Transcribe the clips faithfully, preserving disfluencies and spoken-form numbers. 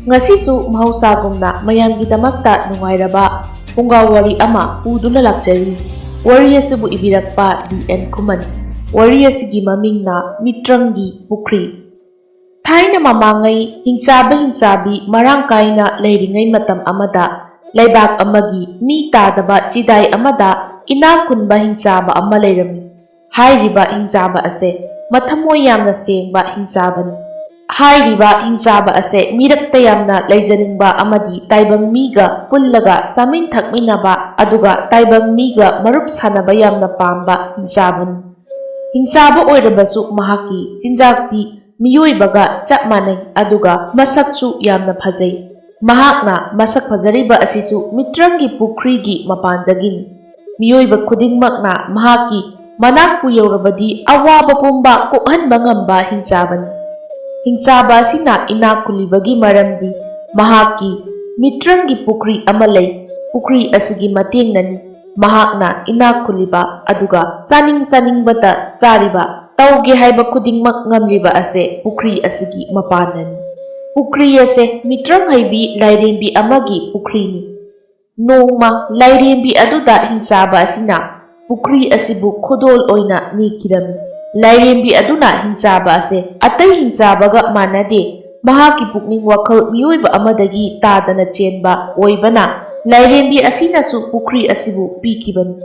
ꯉꯁꯤꯁꯨ ꯃꯍꯧꯁꯥꯒꯨꯝꯅ ꯃꯌꯥꯝꯒꯤꯗꯃꯛꯇ ꯅꯨꯡꯉꯥꯏꯔꯕ ꯐꯨꯡꯒꯥ ꯋꯥꯔꯤ ꯑꯃ ꯄꯨꯗꯨꯅ ꯂꯥꯛꯆꯔꯤ꯫ ꯋꯥꯔꯤ ꯑꯁꯤꯕꯨ ꯏꯕꯤꯔꯛꯄ ꯗꯤ ꯑꯦꯟ ꯈꯨꯃꯟ꯫ ꯋꯥꯔꯤ ꯑꯁꯤꯒꯤ ꯃꯃꯤꯡꯅ ꯃꯤꯇ꯭ꯔꯪꯒꯤ ꯄꯨꯈ꯭ꯔꯤ꯫ ꯊꯥꯏꯅ ꯃꯃꯥꯡꯉꯩ ꯍꯤꯡꯆꯥꯕ ꯍꯤꯡꯆꯥꯕꯤ ꯃꯔꯥꯡ ꯀꯥꯏꯅ ꯂꯩꯔꯤꯉꯩ ꯃꯇꯝ ꯑꯃꯗ ꯂꯩꯕꯥꯛ ꯑꯃꯒꯤ ꯃꯤ ꯇꯥꯗꯕ ꯆꯤꯗꯥꯏ ꯑꯃꯗ ꯏꯅꯥꯛ ꯈꯨꯟꯕ ꯍꯤꯡꯆꯥꯕ ꯑꯃ ꯂꯩꯔꯝꯃꯤ꯫ ꯍꯥꯏꯔꯤꯕ ꯍꯤꯡꯆꯥꯕ ꯑꯁꯦ ꯃꯊꯃꯣꯏ ꯌꯥꯝꯅ ꯁꯦꯡꯕ ꯍꯤꯡꯆꯥꯕꯅꯤ꯫ ꯍꯥꯏꯔꯤꯕ ꯍꯤꯡꯆꯥꯕ ꯑꯁꯦ ꯃꯤꯔꯛꯇ ꯌꯥꯝꯅ ꯂꯩꯖꯅꯤꯡꯕ ꯑꯃꯗꯤ ꯇꯥꯏꯕꯪ ꯃꯤꯒ ꯄꯨꯜꯂꯒ ꯆꯥꯃꯤꯟ ꯊꯛꯃꯤꯟꯅꯕ ꯑꯗꯨꯒ ꯇꯥꯏꯕꯪ ꯃꯤꯒ ꯃꯔꯨꯞ ꯁꯥꯟꯅꯕ ꯌꯥꯝꯅ ꯄꯥꯝꯕ ꯍꯤꯡꯆꯥꯕꯅꯤ꯫ ꯍꯤꯡꯆꯥꯕ ꯑꯣꯏꯔꯕꯁꯨ ꯃꯍꯥꯛꯀꯤ ꯆꯤꯟꯖꯥꯛꯇꯤ ꯃꯤꯑꯣꯏꯕꯒ ꯆꯞ ꯃꯥꯟꯅꯩ ꯑꯗꯨꯒ ꯃꯁꯛꯁꯨ ꯌꯥꯝꯅ ꯐꯖꯩ꯫ ꯃꯍꯥꯛꯅ ꯃꯁꯛ ꯐꯖꯔꯤꯕ ꯑꯁꯤꯁꯨ ꯃꯤꯇ꯭ꯔꯪꯒꯤ ꯄꯨꯈ꯭ꯔꯤꯒꯤ ꯃꯄꯥꯟꯗꯒꯤꯅꯤ꯫ ꯃꯤꯑꯣꯏꯕ ꯈꯨꯗꯤꯡꯃꯛꯅ ꯃꯍꯥꯛꯀꯤ ꯃꯅꯥꯛꯄꯨ ꯌꯧꯔꯕꯗꯤ ꯑꯋꯥꯕ ꯄꯨꯝꯕ ꯀꯣꯛꯍꯟꯕ ꯉꯝꯕ ꯍꯤꯡꯆꯥꯕꯅꯤ꯫ ꯍꯤꯡꯆꯥꯕ ꯑꯁꯤꯅ ꯏꯅꯥꯛ ꯈꯨꯜꯂꯤꯕꯒꯤ ꯃꯔꯝꯗꯤ ꯃꯍꯥꯛꯀꯤ ꯃꯤꯇ꯭ꯔꯪꯒꯤ ꯄꯨꯈ꯭ꯔꯤ ꯑꯃ ꯂꯩ꯫ ꯄꯨꯈ꯭ꯔꯤ ꯑꯁꯤꯒꯤ ꯃꯇꯦꯡꯅꯅꯤ ꯃꯍꯥꯛꯅ ꯏꯅꯥꯛ ꯈꯨꯜꯂꯤꯕ ꯑꯗꯨꯒ ꯆꯥꯅꯤꯡ ꯆꯥꯅꯤꯡꯕꯇ ꯆꯥꯔꯤꯕ꯫ ꯇꯧꯒꯦ ꯍꯥꯏꯕ ꯈꯨꯗꯤꯡꯃꯛ ꯉꯝꯂꯤꯕ ꯑꯁꯦ ꯄꯨꯈ꯭ꯔꯤ ꯑꯁꯤꯒꯤ ꯃꯄꯥꯟꯅꯅꯤ꯫ ꯄꯨꯈ꯭ꯔꯤ ꯑꯁꯦ ꯃꯤꯇ꯭ꯔꯪ ꯍꯩꯕꯤ ꯂꯥꯏꯔꯦꯝꯕꯤ ꯑꯃꯒꯤ ꯄꯨꯈ꯭ꯔꯤꯅꯤ꯫ ꯅꯣꯡꯃ ꯂꯥꯏꯔꯦꯝꯕꯤ ꯑꯗꯨꯗ ꯍꯤꯡꯆꯥꯕ ꯑꯁꯤꯅ ꯄꯨꯈ꯭ꯔꯤ ꯑꯁꯤꯕꯨ ꯈꯨꯗꯣꯜ ꯑꯣꯏꯅ ꯅꯤꯈꯤꯔꯝꯃꯤ꯫ ꯂꯥꯏꯔꯦꯝꯕꯤ ꯑꯗꯨꯅ ꯍꯤꯡꯆꯥꯕ ꯑꯁꯦ ꯑꯇꯩ ꯍꯤꯡꯆꯥꯕꯒ ꯃꯥꯟꯅꯗꯦ꯫ ꯃꯍꯥꯛꯀꯤ ꯄꯨꯛꯅꯤꯡ ꯋꯥꯈꯜ ꯃꯤꯑꯣꯏꯕ ꯑꯃꯗꯒꯤ ꯇꯥꯗꯅ ꯆꯦꯟꯕ ꯑꯣꯏꯕꯅ ꯂꯥꯏꯔꯦꯝꯕꯤ ꯑꯁꯤꯅꯁꯨ ꯄꯨꯈ꯭ꯔꯤ ꯑꯁꯤꯕꯨ ꯄꯤꯈꯤꯕꯅꯤ꯫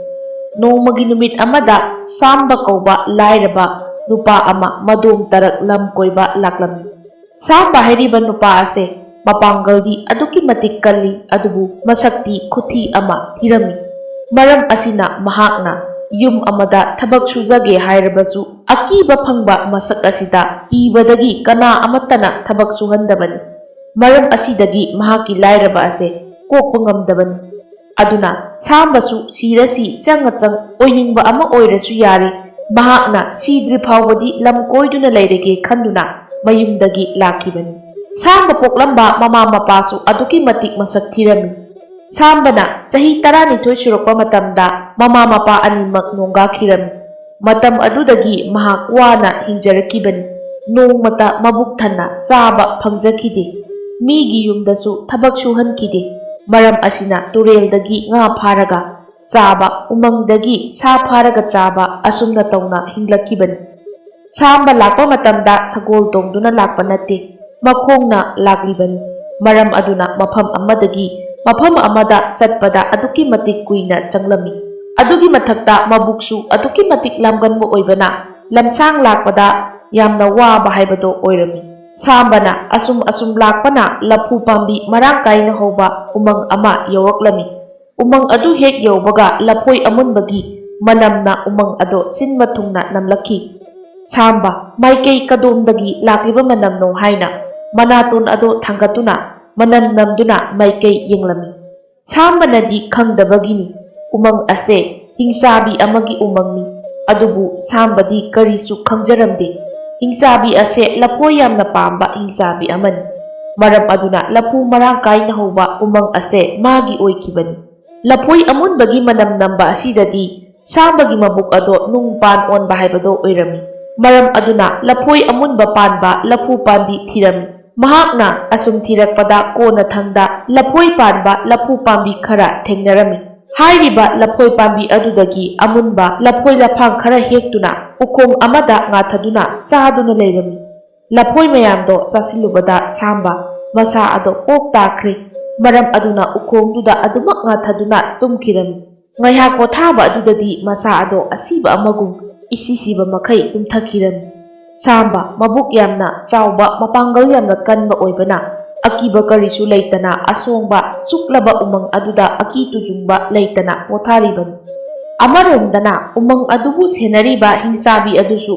ꯅꯣꯡꯃꯒꯤ ꯅꯨꯃꯤꯠ ꯑꯃꯗ ꯁꯥꯝꯕ ꯀꯧꯕ ꯂꯥꯏꯔꯕ ꯅꯨꯄꯥ ꯑꯃ ꯃꯗꯣꯝ ꯇꯔꯛ ꯂꯝ ꯀꯣꯏꯕ ꯂꯥꯛꯂꯝꯃꯤ꯫ ꯁꯥꯝꯕ ꯍꯥꯏꯔꯤꯕ ꯅꯨꯄꯥ ꯑꯁꯦ ꯃꯄꯥꯡꯒꯜꯗꯤ ꯑꯗꯨꯛꯀꯤ ꯃꯇꯤꯛ ꯀꯜꯂꯤ, ꯑꯗꯨꯕꯨ ꯃꯁꯛꯇꯤ ꯈꯨꯊꯤ ꯑꯃ ꯊꯤꯔꯝꯃꯤ꯫ ꯃꯔꯝ ꯑꯁꯤꯅ ꯃꯍꯥꯛꯅ ꯌꯨꯝ ꯑꯃꯗ ꯊꯕꯛ ꯁꯨꯖꯒꯦ ꯍꯥꯏꯔꯕꯁꯨ ꯑꯀꯤꯕ ꯐꯪꯕ ꯃꯁꯛ ꯑꯁꯤꯗ ꯀꯤꯕꯗꯒꯤ ꯀꯅꯥ ꯑꯃꯠꯇꯅ ꯊꯕꯛ ꯁꯨꯍꯟꯗꯕꯅꯤ꯫ ꯃꯔꯝ ꯑꯁꯤꯗꯒꯤ ꯃꯍꯥꯛꯀꯤ ꯂꯥꯏꯔꯕ ꯑꯁꯦ ꯀꯣꯛꯄ ꯉꯝꯗꯕꯅꯤ꯫ ꯑꯗꯨꯅ ꯁꯥꯝꯕꯁꯨ ꯁꯤꯔꯁꯤ ꯆꯪꯉ ꯆꯪ ꯑꯣꯏꯅꯤꯡꯕ ꯑꯃ ꯑꯣꯏꯔꯁꯨ ꯌꯥꯔꯤ, ꯃꯍꯥꯛꯅ ꯁꯤꯗ꯭ꯔꯤ ꯐꯥꯎꯕꯗꯤ ꯂꯝ ꯀꯣꯏꯗꯨꯅ ꯂꯩꯔꯒꯦ ꯈꯟꯗꯨꯅ ꯃꯌꯨꯝꯗꯒꯤ ꯂꯥꯛꯈꯤꯕꯅꯤ꯫ ꯁꯥꯝꯕ ꯄꯣꯛꯂꯝꯕ ꯃꯃꯥ ꯃꯄꯥꯁꯨ ꯑꯗꯨꯛꯀꯤ ꯃꯇꯤꯛ ꯃꯁꯛ ꯊꯤꯔꯝꯃꯤ꯫ ꯁꯥꯝꯕꯅ ꯆꯍꯤ ꯇꯔꯥꯅꯤꯊꯣꯏ ꯁꯨꯔꯛꯄ ꯃꯇꯝꯗ ꯃꯃꯥ ꯃꯄꯥ ꯑꯅꯤꯃꯛ ꯅꯣꯡꯒꯥꯈꯤꯔꯝꯃꯤ꯫ ꯃꯇꯝ ꯑꯗꯨꯗꯒꯤ ꯃꯍꯥꯛ ꯋꯥꯅ ꯍꯤꯡꯖꯔꯛꯈꯤꯕꯅꯤ꯫ ꯅꯣꯡꯃꯇ ꯃꯕꯨꯛ ꯊꯟꯅ ꯆꯥꯕ ꯐꯪꯖꯈꯤꯗꯦ꯫ ꯃꯤꯒꯤ ꯌꯨꯝꯗꯁꯨ ꯊꯕꯛ ꯁꯨꯍꯟꯈꯤꯗꯦ꯫ ꯃꯔꯝ ꯑꯁꯤꯅ ꯇꯨꯔꯦꯜꯗꯒꯤ ꯉꯥ ꯐꯥꯔꯒ ꯆꯥꯕ, ꯎꯃꯪꯗꯒꯤ ꯁꯥ ꯐꯥꯔꯒ ꯆꯥꯕ, ꯑꯁꯨꯝꯅ ꯇꯧꯅ ꯍꯤꯡꯂꯛꯈꯤꯕꯅꯤ꯫ ꯁꯥꯝꯕ ꯂꯥꯛꯄ ꯃꯇꯝꯗ ꯁꯒꯣꯜ ꯇꯣꯡꯗꯨꯅ ꯂꯥꯛꯄ ꯅꯠꯇꯦ, ꯃꯈꯣꯡꯅ ꯂꯥꯛꯂꯤꯕꯅꯤ꯫ ꯃꯔꯝ ꯑꯗꯨꯅ ꯃꯐꯝ ꯑꯃꯗꯒꯤ ꯃꯐꯝ ꯑꯃꯗ ꯆꯠꯄꯗ ꯑꯗꯨꯛꯀꯤ ꯃꯇꯤꯛ ꯀꯨꯏꯅ ꯆꯪꯂꯝꯃꯤ꯫ ꯑꯗꯨꯒꯤ ꯃꯊꯛꯇ ꯃꯕꯨꯛꯁꯨ ꯑꯗꯨꯛꯀꯤ ꯃꯇꯤꯛ ꯂꯥꯝꯒꯟꯕ ꯑꯣꯏꯕꯅ ꯂꯝꯁꯥꯡ ꯂꯥꯛꯄꯗ ꯌꯥꯝꯅ ꯋꯥꯕ ꯍꯥꯏꯕꯗꯣ ꯑꯣꯏꯔꯝꯃꯤ꯫ ꯁꯥꯝꯕꯅ ꯑꯁꯨꯝ ꯑꯁꯨꯝ ꯂꯥꯛꯄꯅ ꯂꯐꯨ ꯄꯥꯝꯕꯤ ꯃꯔꯥꯡ ꯀꯥꯏꯅ ꯍꯧꯕ ꯎꯃꯪ ꯑꯃ ꯌꯧꯔꯛꯂꯝꯃꯤ꯫ ꯎꯃꯪ ꯑꯗꯨ ꯍꯦꯛ ꯌꯧꯕꯒ ꯂꯐꯣꯏ ꯑꯃꯨꯟꯕꯒꯤ ꯃꯅꯝꯅ ꯎꯃꯪ ꯑꯗꯣ ꯁꯤꯟꯕ ꯊꯨꯡꯅ ꯅꯝꯂꯛꯈꯤ꯫ ꯁꯥꯝꯕ, ꯃꯥꯏꯀꯩ ꯀꯗꯣꯝꯗꯒꯤ ꯂꯥꯛꯂꯤꯕ ꯃꯅꯝꯅꯣ ꯍꯥꯏꯅ ꯃꯅꯥꯇꯣꯟ ꯑꯗꯣ ꯊꯥꯡꯒꯠꯇꯨꯅ ꯃꯅꯝ ꯅꯝꯗꯨꯅ ꯃꯥꯏꯀꯩ ꯌꯦꯡꯂꯝꯃꯤ꯫ ꯁꯥꯝꯕꯅꯗꯤ ꯈꯪꯗꯕꯒꯤꯅꯤ꯫ ꯎꯃꯪ ꯑꯁꯦ ꯍꯤꯡꯆꯥꯕꯤ ꯑꯃꯒꯤ ꯎꯃꯪꯅꯤ꯫ ꯑꯗꯨꯕꯨ ꯁꯥꯝꯕꯗꯤ ꯀꯔꯤꯁꯨ ꯈꯪꯖꯔꯝꯗꯦ꯫ ꯍꯤꯡꯆꯥꯕꯤ ꯑꯁꯦ ꯂꯐꯣꯏ ꯌꯥꯝꯅ ꯄꯥꯝꯕ ꯍꯤꯡꯆꯥꯕꯤ ꯑꯃꯅꯤ꯫ ꯃꯔꯝ ꯑꯗꯨꯅ ꯂꯐꯨ ꯃꯔꯥꯡ ꯀꯥꯏꯅ ꯍꯧꯕ ꯎꯃꯪ ꯑꯁꯦ ꯃꯥꯒꯤ ꯑꯣꯏꯈꯤꯕꯅꯤ꯫ ꯂꯐꯣꯏ ꯑꯃꯨꯟꯕꯒꯤ ꯃꯅꯝ ꯅꯝꯕ ꯑꯁꯤꯗꯗꯤ ꯁꯥꯝꯕꯒꯤ ꯃꯕꯨꯛ ꯑꯗꯣ ꯅꯨꯡ ꯄꯥꯟ ꯑꯣꯟꯕ ꯍꯥꯏꯕꯗꯣ ꯑꯣꯏꯔꯝꯃꯤ꯫ ꯃꯔꯝ ꯑꯗꯨꯅ ꯂꯐꯣꯏ ꯑꯃꯨꯟꯕ ꯄꯥꯟꯕ ꯂꯐꯨ ꯄꯥꯝꯕꯤ ꯊꯤꯔꯝꯃꯤ꯫ ꯃꯍꯥꯛꯅ ꯑꯁꯨꯝ ꯊꯤꯔꯛꯄꯗ ꯀꯣꯟꯅꯊꯪꯗ ꯂꯐꯣꯏ ꯄꯥꯟꯕ ꯂꯐꯨ ꯄꯥꯝꯕꯤ ꯈꯔ ꯊꯦꯡꯅꯔꯝꯃꯤ꯫ ꯍꯥꯏꯔꯤꯕ ꯂꯐꯣꯏ ꯄꯥꯝꯕꯤ ꯑꯗꯨꯗꯒꯤ ꯑꯃꯨꯟꯕ ꯂꯐꯣꯏ ꯂꯐꯥꯡ ꯈꯔ ꯍꯦꯛꯇꯨꯅ ꯎꯈꯣꯡ ꯑꯃꯗ ꯉꯥꯊꯗꯨꯅ ꯆꯥꯗꯨꯅ ꯂꯩꯔꯝꯃꯤ꯫ ꯂꯐꯣꯏ ꯃꯌꯥꯝꯗꯣ ꯆꯥꯁꯤꯜꯂꯨꯕꯗ ꯁꯥꯝꯕ ꯃꯁꯥ ꯑꯗꯣ ꯄꯣꯛ ꯇꯥꯈ꯭ꯔꯦ꯫ ꯃꯔꯝ ꯑꯗꯨꯅ ꯎꯈꯣꯡꯗꯨꯗ ꯑꯗꯨꯃꯛ ꯉꯥꯊꯗꯨꯅ ꯇꯨꯝꯈꯤꯔꯝꯃꯤ꯫ ꯉꯥꯏꯍꯥꯛ ꯄꯣꯊꯥꯕ ꯑꯗꯨꯗꯗꯤ ꯃꯁꯥ ꯑꯗꯣ ꯑꯁꯤꯕ ꯑꯃꯒꯨꯝ ꯏꯁꯤ ꯁꯤꯕ ꯃꯈꯩ ꯇꯨꯝꯊꯈꯤꯔꯝꯃꯤ꯫ ꯁꯥꯝꯕ ꯃꯕꯨꯛ ꯌꯥꯝꯅ ꯆꯥꯎꯕ, ꯃꯄꯥꯡꯒꯜ ꯌꯥꯝꯅ ꯀꯟꯕ ꯑꯣꯏꯕꯅ ꯑꯀꯤꯕ ꯀꯔꯤꯁꯨ ꯂꯩꯇꯅ ꯑꯁꯣꯡꯕ ꯁꯨꯛꯂꯕ ꯎꯃꯪ ꯑꯗꯨꯗ ꯑꯀꯤ ꯇꯨꯖꯨꯡꯕ ꯂꯩꯇꯅ ꯄꯣꯊꯥꯔꯤꯕꯅꯤ꯫ ꯑꯃꯔꯣꯝꯗꯅ ꯎꯃꯪ ꯑꯗꯨꯕꯨ ꯁꯦꯟꯅꯔꯤꯕ ꯍꯤꯡꯆꯥꯕꯤ ꯑꯗꯨꯁꯨ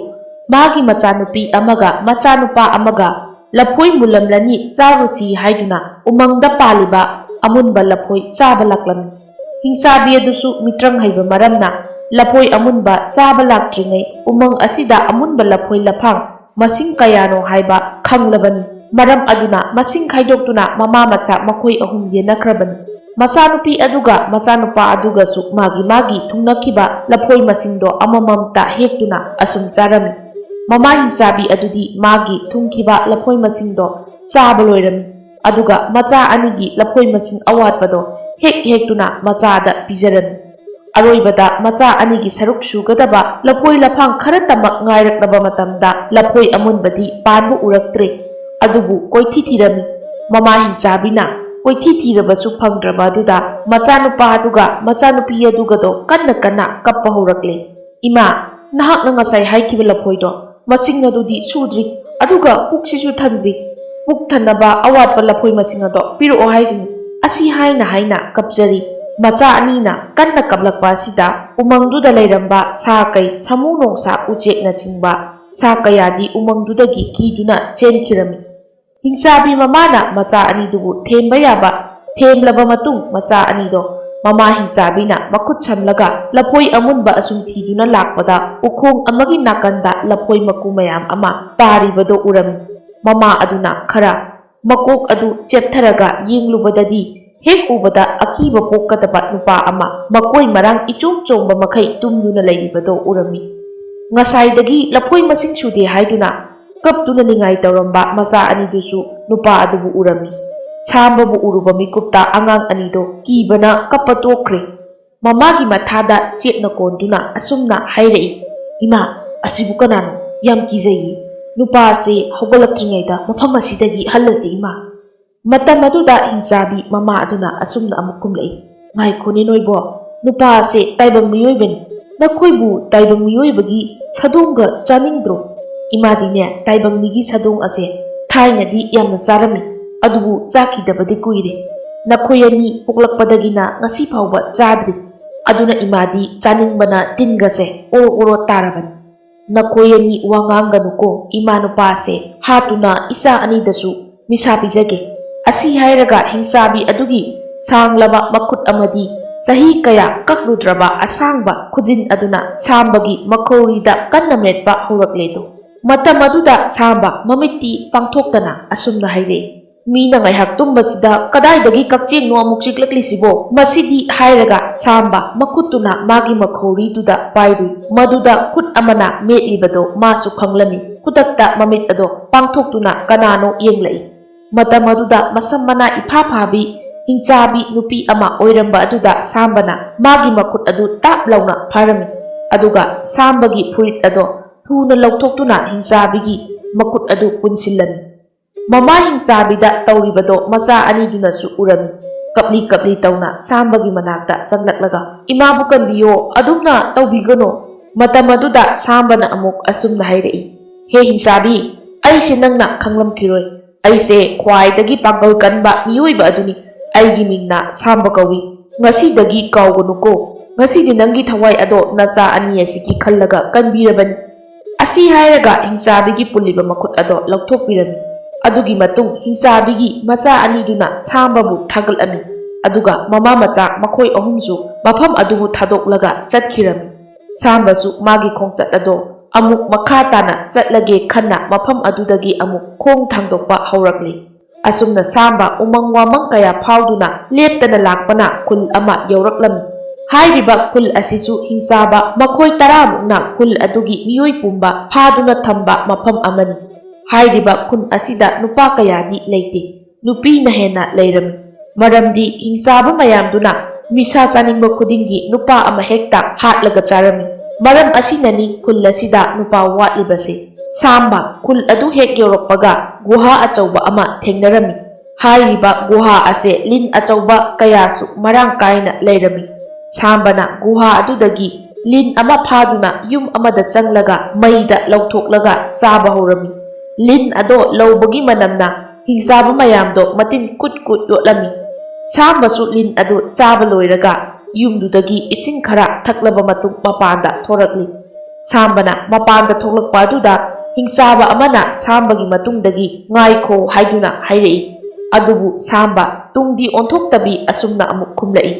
ꯃꯥꯒꯤ ꯃꯆꯥꯅꯨꯄꯤ ꯑꯃꯒ ꯃꯆꯥꯅꯨꯄꯥ ꯑꯃꯒ ꯂꯐꯣꯏ ꯃꯨꯜꯂꯝꯂꯅꯤ, ꯆꯥꯔꯨꯁꯤ ꯍꯥꯏꯗꯨꯅ ꯎꯃꯪꯗ ꯄꯥꯜꯂꯤꯕ ꯑꯃꯨꯟꯕ ꯂꯐꯣꯏ ꯆꯥꯕ ꯂꯥꯛꯂꯝꯃꯤ꯫ ꯍꯤꯡꯆꯥꯕꯤ ꯑꯗꯨꯁꯨ ꯃꯤꯇ꯭ꯔꯪ ꯍꯩꯕ ꯃꯔꯝꯅ ꯂꯐꯣꯏ ꯑꯃꯨꯟꯕ ꯆꯥꯕ ꯂꯥꯛꯇ꯭ꯔꯤꯉꯩ ꯎꯃꯪ ꯑꯁꯤꯗ ꯑꯃꯨꯟꯕ ꯂꯐꯣꯏ ꯂꯐꯥꯡ ꯃꯁꯤꯡ ꯀꯌꯥꯅꯣ ꯍꯥꯏꯕ ꯈꯪꯂꯕꯅꯤ꯫ ꯃꯔꯝ ꯑꯗꯨꯅ ꯃꯁꯤꯡ ꯈꯥꯏꯗꯣꯛꯇꯨꯅ ꯃꯃꯥ ꯃꯆꯥ ꯃꯈꯣꯏ ꯑꯍꯨꯝ ꯌꯦꯟꯅꯈ꯭ꯔꯕꯅꯤ꯫ ꯃꯆꯥꯅꯨꯄꯤ ꯑꯗꯨꯒ ꯃꯆꯥꯅꯨꯄꯥ ꯑꯗꯨꯒꯁꯨ ꯃꯥꯒꯤ ꯃꯥꯒꯤ ꯊꯨꯡꯅꯈꯤꯕ ꯂꯐꯣꯏ ꯃꯁꯤꯡꯗꯣ ꯑꯃꯃꯝꯇ ꯍꯦꯛꯇꯨꯅ ꯑꯁꯨꯝ ꯆꯥꯔꯝꯃꯤ꯫ ꯃꯃꯥ ꯍꯤꯡꯆꯥꯕꯤ ꯑꯗꯨꯗꯤ ꯃꯥꯒꯤ ꯊꯨꯡꯈꯤꯕ ꯂꯐꯣꯏ ꯃꯁꯤꯡꯗꯣ ꯆꯥꯕ ꯂꯣꯏꯔꯝꯃꯤ꯫ ꯑꯗꯨꯒ ꯃꯆꯥ ꯑꯅꯤꯒꯤ ꯂꯐꯣꯏ ꯃꯁꯤꯡ ꯑꯋꯥꯠꯄꯗꯣ ꯍꯦꯛ ꯍꯦꯛꯇꯨꯅ ꯃꯆꯥꯗ ꯄꯤꯖꯔꯝꯃꯤ꯫ ꯑꯔꯣꯏꯕꯗ ꯃꯆꯥ ꯑꯅꯤꯒꯤ ꯁꯔꯨꯛ ꯁꯨꯒꯗꯕ ꯂꯐꯣꯏ ꯂꯐꯥꯡ ꯈꯔꯇꯃꯛ ꯉꯥꯏꯔꯛꯂꯕ ꯃꯇꯝꯗ ꯂꯐꯣꯏ ꯑꯃꯨꯟꯕꯗꯤ ꯄꯥꯟꯕ ꯎꯔꯛꯇ꯭ꯔꯦ꯫ ꯑꯗꯨꯕꯨ ꯀꯣꯏꯊꯤ ꯊꯤꯔꯝꯃꯤ꯫ ꯃꯃꯥ ꯍꯤꯡꯆꯥꯕꯤꯅ ꯀꯣꯏꯊꯤ ꯊꯤꯔꯕꯁꯨ ꯐꯪꯗ꯭ꯔꯕ ꯑꯗꯨꯗ ꯃꯆꯥꯅꯨꯄꯥ ꯑꯗꯨꯒ ꯃꯆꯥꯅꯨꯄꯤ ꯑꯗꯨꯒꯗꯣ ꯀꯟꯅ ꯀꯟꯅ ꯀꯞꯄ ꯍꯧꯔꯛꯂꯦ꯫ "ꯏꯃꯥ, ꯅꯍꯥꯛꯅ ꯉꯁꯥꯏ ꯍꯥꯏꯈꯤꯕ ꯂꯐꯣꯏꯗꯣ, ꯃꯁꯤꯡ ꯑꯗꯨꯗꯤ ꯁꯨꯗ꯭ꯔꯤ, ꯑꯗꯨꯒ ꯄꯨꯛꯁꯤꯁꯨ ꯊꯟꯗ꯭ꯔꯤ꯫ ꯄꯨꯛ ꯊꯟꯅꯕ ꯑꯋꯥꯠꯄ ꯂꯐꯣꯏ ꯃꯁꯤꯡ ꯑꯗꯣ ꯄꯤꯔꯛꯑꯣ ꯍꯥꯏꯁꯤꯅꯤ"꯫ ꯑꯁꯤ ꯍꯥꯏꯅ ꯍꯥꯏꯅ ꯀꯞꯆꯔꯤ꯫ ꯃꯆꯥ ꯑꯅꯤꯅ ꯀꯟꯅ ꯀꯞꯂꯛꯄ ꯑꯁꯤꯗ ꯎꯃꯪꯗꯨꯗ ꯂꯩꯔꯝꯕ ꯁꯥ ꯀꯩ, ꯁꯥꯃꯨ ꯅꯣꯡꯁꯥ, ꯎꯆꯦꯛꯅꯆꯤꯡꯕ ꯁꯥ ꯀꯌꯥꯗꯤ ꯎꯃꯪꯗꯨꯗꯒꯤ ꯀꯤꯗꯨꯅ ꯆꯦꯟꯈꯤꯔꯝꯃꯤ꯫ ꯍꯤꯡꯆꯥꯕꯤ ꯃꯃꯥꯅ ꯃꯆꯥ ꯑꯅꯤꯗꯨꯕꯨ ꯊꯦꯝꯕ ꯌꯥꯕ ꯊꯦꯝꯂꯕ ꯃꯇꯨꯡ, ꯃꯆꯥ ꯑꯅꯤꯗꯣ ꯃꯃꯥ ꯍꯤꯡꯆꯥꯕꯤꯅ ꯃꯈꯨꯠ ꯁꯝꯂꯒ ꯂꯐꯣꯏ ꯑꯃꯨꯟꯕ ꯑꯁꯨꯝ ꯊꯤꯗꯨꯅ ꯂꯥꯛꯄꯗ, ꯎꯈꯣꯡ ꯑꯃꯒꯤ ꯅꯥꯀꯟꯗ ꯂꯐꯣꯏ ꯃꯀꯨ ꯃꯌꯥꯝ ꯑꯃ ꯇꯥꯔꯤꯕꯗꯣ ꯎꯔꯝꯃꯤ꯫ ꯃꯃꯥ ꯑꯗꯨꯅ ꯈꯔ ꯃꯀꯣꯛ ꯑꯗꯨ ꯆꯦꯞꯊꯔꯒ ꯌꯦꯡꯂꯨꯕꯗꯗꯤ, ꯍꯦꯛ ꯎꯕꯗ ꯑꯀꯤꯕ ꯄꯣꯛꯀꯗꯕ ꯅꯨꯄꯥ ꯑꯃ ꯃꯀꯣꯏ ꯃꯔꯥꯡ ꯏꯆꯣꯡ ꯆꯣꯡꯕ ꯃꯈꯩ ꯇꯨꯝꯗꯨꯅ ꯂꯩꯔꯤꯕꯗꯣ ꯎꯔꯝꯃꯤ꯫ ꯉꯁꯥꯏꯗꯒꯤ ꯂꯐꯣꯏ ꯃꯁꯤꯡ ꯁꯨꯗꯦ ꯍꯥꯏꯗꯨꯅ ꯀꯞꯇꯨꯅ ꯅꯤꯡꯉꯥꯏ ꯇꯧꯔꯝꯕ ꯃꯆꯥ ꯑꯅꯤꯗꯨꯁꯨ ꯅꯨꯄꯥ ꯑꯗꯨꯕꯨ ꯎꯔꯝꯃꯤ꯫ ꯁꯥꯝꯕꯕꯨ ꯎꯔꯨꯕ ꯃꯤꯀꯨꯞꯇ ꯑꯉꯥꯡ ꯑꯅꯤꯗꯣ ꯀꯤꯕꯅ ꯀꯞꯄ ꯇꯣꯛꯈ꯭ꯔꯦ꯫ ꯃꯃꯥꯒꯤ ꯃꯊꯥꯗ ꯆꯦꯠꯅ ꯀꯣꯟꯗꯨꯅ ꯑꯁꯨꯝꯅ ꯍꯥꯏꯔꯛꯏ, "ꯏꯃꯥ, ꯑꯁꯤꯕꯨ ꯀꯅꯥꯅꯣ? ꯌꯥꯝ ꯀꯤꯖꯩꯌꯦ꯫ ꯅꯨꯄꯥꯁꯦ ꯍꯧꯒꯠꯂꯛꯇ꯭ꯔꯤꯉꯩꯗ ꯃꯐꯝ ꯑꯁꯤꯗꯒꯤ ꯍꯜꯂꯁꯤ, ꯏꯃꯥ"꯫ ꯃꯇꯝ ꯑꯗꯨꯗ ꯍꯤꯡꯆꯥꯕꯤ ꯃꯃꯥ ꯑꯗꯨꯅ ꯑꯁꯨꯝꯅ ꯑꯃꯨꯛ ꯈꯨꯝꯂꯛꯏ, "ꯉꯥꯏꯈꯣꯅꯦ ꯅꯣꯏꯕꯣ, ꯅꯨꯄꯥ ꯑꯁꯦ ꯇꯥꯏꯕꯪ ꯃꯤꯑꯣꯏꯕꯅꯤ꯫ ꯅꯈꯣꯏꯕꯨ ꯇꯥꯏꯕꯪ ꯃꯤꯑꯣꯏꯕꯒꯤ ꯁꯥꯗꯣꯡꯒ ꯆꯥꯅꯤꯡꯗ꯭ꯔꯣ? ꯏꯃꯥꯗꯤꯅꯦ, ꯇꯥꯏꯕꯪ ꯃꯤꯒꯤ ꯁꯥꯗꯣꯡ ꯑꯁꯦ ꯊꯥꯏꯅꯗꯤ ꯌꯥꯝꯅ ꯆꯥꯔꯝꯃꯤ, ꯑꯗꯨꯕꯨ ꯆꯥꯈꯤꯗꯕꯗꯤ ꯀꯨꯏꯔꯦ꯫ ꯅꯈꯣꯏ ꯑꯅꯤ ꯄꯣꯛꯂꯛꯄꯗꯒꯤꯅ ꯉꯁꯤ ꯐꯥꯎꯕ ꯆꯥꯗ꯭ꯔꯤ꯫ ꯑꯗꯨꯅ ꯏꯃꯥꯗꯤ ꯆꯥꯅꯤꯡꯕꯅ ꯇꯤꯟꯒꯁꯦ ꯑꯣꯔꯣ ꯑꯣꯔꯣ ꯇꯥꯔꯕꯅꯤ꯫ ꯅꯈꯣꯏ ꯑꯅꯤ ꯋꯥ ꯉꯥꯡꯒꯅꯨꯀꯣ, ꯏꯃꯥ ꯅꯨꯄꯥꯁꯦ ꯍꯥꯠꯇꯨꯅ ꯏꯆꯥ ꯑꯅꯤꯗꯁꯨ ꯅꯤꯁꯥ ꯄꯤꯖꯒꯦ"꯫ ꯑꯁꯤ ꯍꯥꯏꯔꯒ ꯍꯤꯡꯆꯥꯕꯤ ꯑꯗꯨꯒꯤ ꯁꯥꯡꯂꯕ ꯃꯈꯨꯠ ꯑꯃꯗꯤ ꯆꯍꯤ ꯀꯌꯥ ꯀꯛꯂꯨꯗ꯭ꯔꯕ ꯑꯁꯥꯡꯕ ꯈꯨꯖꯤꯟ ꯑꯗꯨꯅ ꯁꯥꯝꯕꯒꯤ ꯃꯈꯧꯔꯤꯗ ꯀꯟꯅ ꯃꯦꯠꯄ ꯍꯧꯔꯛꯂꯦꯗꯣ꯫ ꯃꯇꯝ ꯑꯗꯨꯗ ꯁꯥꯝꯕ ꯃꯃꯤꯠꯇꯤ ꯄꯥꯡꯊꯣꯛꯇꯅ ꯑꯁꯨꯝꯅ ꯍꯥꯏꯔꯛꯏ, "ꯃꯤꯅ ꯉꯥꯏꯍꯥꯛ ꯇꯨꯝꯕꯁꯤꯗ ꯀꯗꯥꯏꯗꯒꯤ ꯀꯛꯆꯦꯡꯅꯣ ꯑꯃꯨꯛ ꯆꯤꯛꯂꯛꯂꯤꯁꯤꯕꯣ? ꯃꯁꯤꯗꯤ" ꯍꯥꯏꯔꯒ ꯁꯥꯝꯕ ꯃꯈꯨꯠꯇꯨꯅ ꯃꯥꯒꯤ ꯃꯈꯧꯔꯤꯗꯨꯗ ꯄꯥꯏꯔꯨꯏ꯫ ꯃꯗꯨꯗ ꯈꯨꯠ ꯑꯃꯅ ꯃꯦꯠꯂꯤꯕꯗꯣ ꯃꯥꯁꯨ ꯈꯪꯂꯝꯃꯤ꯫ ꯈꯨꯗꯛꯇ ꯃꯃꯤꯠ ꯑꯗꯣ ꯄꯥꯡꯊꯣꯛꯇꯨꯅ ꯀꯅꯥꯅꯣ ꯌꯦꯡꯂꯛꯏ꯫ ꯃꯇꯝ ꯑꯗꯨꯗ ꯃꯁꯝ ꯃꯅꯥ ꯏꯐꯥ ꯐꯥꯕꯤ ꯍꯤꯡꯆꯥꯕꯤ ꯅꯨꯄꯤ ꯑꯃ ꯑꯣꯏꯔꯝꯕ ꯑꯗꯨꯗ ꯁꯥꯝꯕꯅ ꯃꯥꯒꯤ ꯃꯈꯨꯠ ꯑꯗꯨ ꯇꯥꯞ ꯂꯥꯎꯅ ꯐꯥꯔꯝꯃꯤ꯫ ꯑꯗꯨꯒ ꯁꯥꯝꯕꯒꯤ ꯐꯨꯔꯤꯠ ꯑꯗꯣ ꯊꯨꯅ ꯂꯧꯊꯣꯛꯇꯨꯅ ꯍꯤꯡꯆꯥꯕꯤꯒꯤ ꯃꯈꯨꯠ ꯑꯗꯨ ꯄꯨꯟꯁꯤꯜꯂꯝꯃꯤ꯫ ꯃꯃꯥ ꯍꯤꯡꯆꯥꯕꯤꯗ ꯇꯧꯔꯤꯕꯗꯣ ꯃꯆꯥ ꯑꯅꯤꯗꯨꯅꯁꯨ ꯎꯔꯝꯃꯤ꯫ ꯀꯞꯂꯤ ꯀꯞꯂꯤ ꯇꯧꯅ ꯁꯥꯝꯕꯒꯤ ꯃꯅꯥꯛꯇ ꯆꯪꯂꯛꯂꯒ, "ꯏꯃꯥꯕꯨ ꯀꯟꯕꯤꯌꯣ, ꯑꯗꯨꯝꯅ ꯇꯧꯕꯤꯒꯅꯣ꯫" ꯃꯇꯝ ꯑꯗꯨꯗ ꯁꯥꯝꯕꯅ ꯑꯃꯨꯛ ꯑꯁꯨꯝꯅ ꯍꯥꯏꯔꯛꯏ, "ꯍꯦ ꯍꯤꯡꯆꯥꯕꯤ, ꯑꯩꯁꯦ ꯅꯪꯅ ꯈꯪꯂꯝꯈꯤꯔꯣꯏ꯫ ꯑꯩꯁꯦ ꯈ꯭ꯋꯥꯏꯗꯒꯤ ꯄꯥꯡꯒꯜ ꯀꯟꯕ ꯃꯤꯑꯣꯏꯕ ꯑꯗꯨꯅꯤ꯫ ꯑꯩꯒꯤ ꯃꯤꯡꯅ ꯁꯥꯝꯕ ꯀꯧꯏ꯫ ꯉꯁꯤꯗꯒꯤ ꯀꯥꯎꯒꯅꯨꯀꯣ꯫ ꯉꯁꯤꯗꯤ ꯅꯪꯒꯤ ꯊꯋꯥꯏ ꯑꯗꯣ ꯅꯆꯥ ꯑꯅꯤ ꯑꯁꯤꯒꯤ ꯈꯜꯂꯒ ꯀꯟꯕꯤꯔꯕꯅꯤ꯫" ꯑꯁꯤ ꯍꯥꯏꯔꯒ ꯍꯤꯡꯆꯥꯕꯤꯒꯤ ꯄꯨꯜꯂꯤꯕ ꯃꯈꯨꯠ ꯑꯗꯣ ꯂꯧꯊꯣꯛꯄꯤꯔꯝꯃꯤ꯫ ꯑꯗꯨꯒꯤ ꯃꯇꯨꯡ ꯍꯤꯡꯆꯥꯕꯤꯒꯤ ꯃꯆꯥ ꯑꯅꯤꯗꯨꯅ ꯁꯥꯝꯕꯕꯨ ꯊꯥꯒꯠꯂꯝꯃꯤ꯫ ꯑꯗꯨꯒ ꯃꯃꯥ ꯃꯆꯥ ꯃꯈꯣꯏ ꯑꯍꯨꯝꯁꯨ ꯃꯐꯝ ꯑꯗꯨꯕꯨ ꯊꯥꯗꯣꯛꯂꯒ ꯆꯠꯈꯤꯔꯝꯃꯤ꯫ ꯁꯥꯝꯕꯁꯨ ꯃꯥꯒꯤ ꯈꯣꯡꯆꯠ ꯑꯗꯣ ꯑꯃꯨꯛ ꯃꯈꯥ ꯇꯥꯅ ꯆꯠꯂꯒꯦ ꯈꯟꯅ ꯃꯐꯝ ꯑꯗꯨꯗꯒꯤ ꯑꯃꯨꯛ ꯈꯣꯡ ꯊꯥꯡꯗꯣꯛꯄ ꯍꯧꯔꯛꯂꯤ꯫ ꯑꯁꯨꯝꯅ ꯁꯥꯝꯕ ꯎꯃꯪ ꯋꯥꯃꯪ ꯀꯌꯥ ꯐꯥꯎꯗꯨꯅ ꯂꯦꯞꯇꯅ ꯂꯥꯛꯄꯅ ꯈꯨꯜ ꯑꯃ ꯌꯧꯔꯛꯂꯝꯃꯤ꯫ ꯍꯥꯏꯔꯤꯕ ꯈꯨꯜ ꯑꯁꯤꯁꯨ ꯍꯤꯡꯆꯥꯕ ꯃꯈꯣꯏ ꯇꯔꯥꯃꯨꯛꯅ ꯈꯨꯜ ꯑꯗꯨꯒꯤ ꯃꯤꯑꯣꯏ ꯄꯨꯝꯕ ꯐꯥꯗꯨꯅ ꯊꯝꯕ ꯃꯐꯝ ꯑꯃꯅꯤ꯫ ꯍꯥꯏꯔꯤꯕ ꯈꯨꯟ ꯑꯁꯤꯗ ꯅꯨꯄꯥ ꯀꯌꯥꯗꯤ ꯂꯩꯇꯦ꯫ ꯅꯨꯄꯤꯅ ꯍꯦꯟꯅ ꯂꯩꯔꯝꯃꯤ꯫ ꯃꯔꯝꯗꯤ ꯍꯤꯡꯆꯥꯕ ꯃꯌꯥꯝꯗꯨꯅ ꯅꯤꯁꯥ ꯆꯥꯅꯤꯡꯕ ꯈꯨꯗꯤꯡꯒꯤ ꯅꯨꯄꯥ ꯑꯃ ꯍꯦꯛꯇ ꯍꯥꯠꯂꯒ ꯆꯥꯔꯝꯃꯤ꯫ ꯃꯔꯝ ꯑꯁꯤꯅꯅꯤ ꯈꯨꯜ ꯑꯁꯤꯗ ꯅꯨꯄꯥ ꯋꯥꯠꯂꯤꯕꯁꯦ꯫ ꯁꯥꯝꯕ ꯈꯨꯜ ꯑꯗꯨ ꯍꯦꯛ ꯌꯧꯔꯛꯄꯒ ꯒꯨꯍꯥ ꯑꯆꯧꯕ ꯑꯃ ꯊꯦꯡꯅꯔꯝꯃꯤ꯫ ꯍꯥꯏꯔꯤꯕ ꯒꯨꯍꯥ ꯑꯁꯦ ꯂꯤꯟ ꯑꯆꯧꯕ ꯀꯌꯥꯁꯨ ꯃꯔꯥꯡ ꯀꯥꯏꯅ ꯂꯩꯔꯝꯃꯤ꯫ ꯁꯥꯝꯕꯅ ꯒꯨꯍꯥ ꯑꯗꯨꯗꯒꯤ ꯂꯤꯟ ꯑꯃ ꯐꯥꯗꯨꯅ ꯌꯨꯝ ꯑꯃꯗ ꯆꯪꯂꯒ ꯃꯩꯗ ꯂꯧꯊꯣꯛꯂꯒ ꯆꯥꯕ ꯍꯧꯔꯝꯃꯤ꯫ ꯂꯤꯟ ꯑꯗꯣ ꯂꯧꯕꯒꯤ ꯃꯅꯝꯅ ꯍꯤꯡꯆꯥꯕ ꯃꯌꯥꯝꯗꯣ ꯃꯇꯤꯟ ꯀꯨꯠ ꯀꯨꯠ ꯌꯣꯠꯂꯝꯃꯤ꯫ ꯁꯥꯝꯕꯁꯨ ꯂꯤꯟ ꯑꯗꯨ ꯆꯥꯕ ꯂꯣꯏꯔꯒ ꯌꯨꯝꯗꯨꯗꯒꯤ ꯏꯁꯤꯡ ꯈꯔ ꯊꯛꯂꯕ ꯃꯇꯨꯡ ꯃꯄꯥꯟꯗ ꯊꯣꯔꯛꯂꯤ꯫ ꯁꯥꯝꯕꯅ ꯃꯄꯥꯟꯗ ꯊꯣꯛꯂꯛꯄ ꯑꯗꯨꯗ ꯍꯤꯡꯆꯥꯕ ꯑꯃꯅ ꯁꯥꯝꯕꯒꯤ ꯃꯇꯨꯡꯗꯒꯤ "ꯉꯥꯏꯈꯣ" ꯍꯥꯏꯗꯨꯅ ꯍꯥꯏꯔꯛꯏ꯫ ꯑꯗꯨꯕꯨ ꯁꯥꯝꯕ ꯇꯨꯡꯗꯤ ꯑꯣꯟꯊꯣꯛꯇꯕꯤ ꯑꯁꯨꯝꯅ ꯑꯃꯨꯛ ꯈꯨꯝꯂꯛꯏ,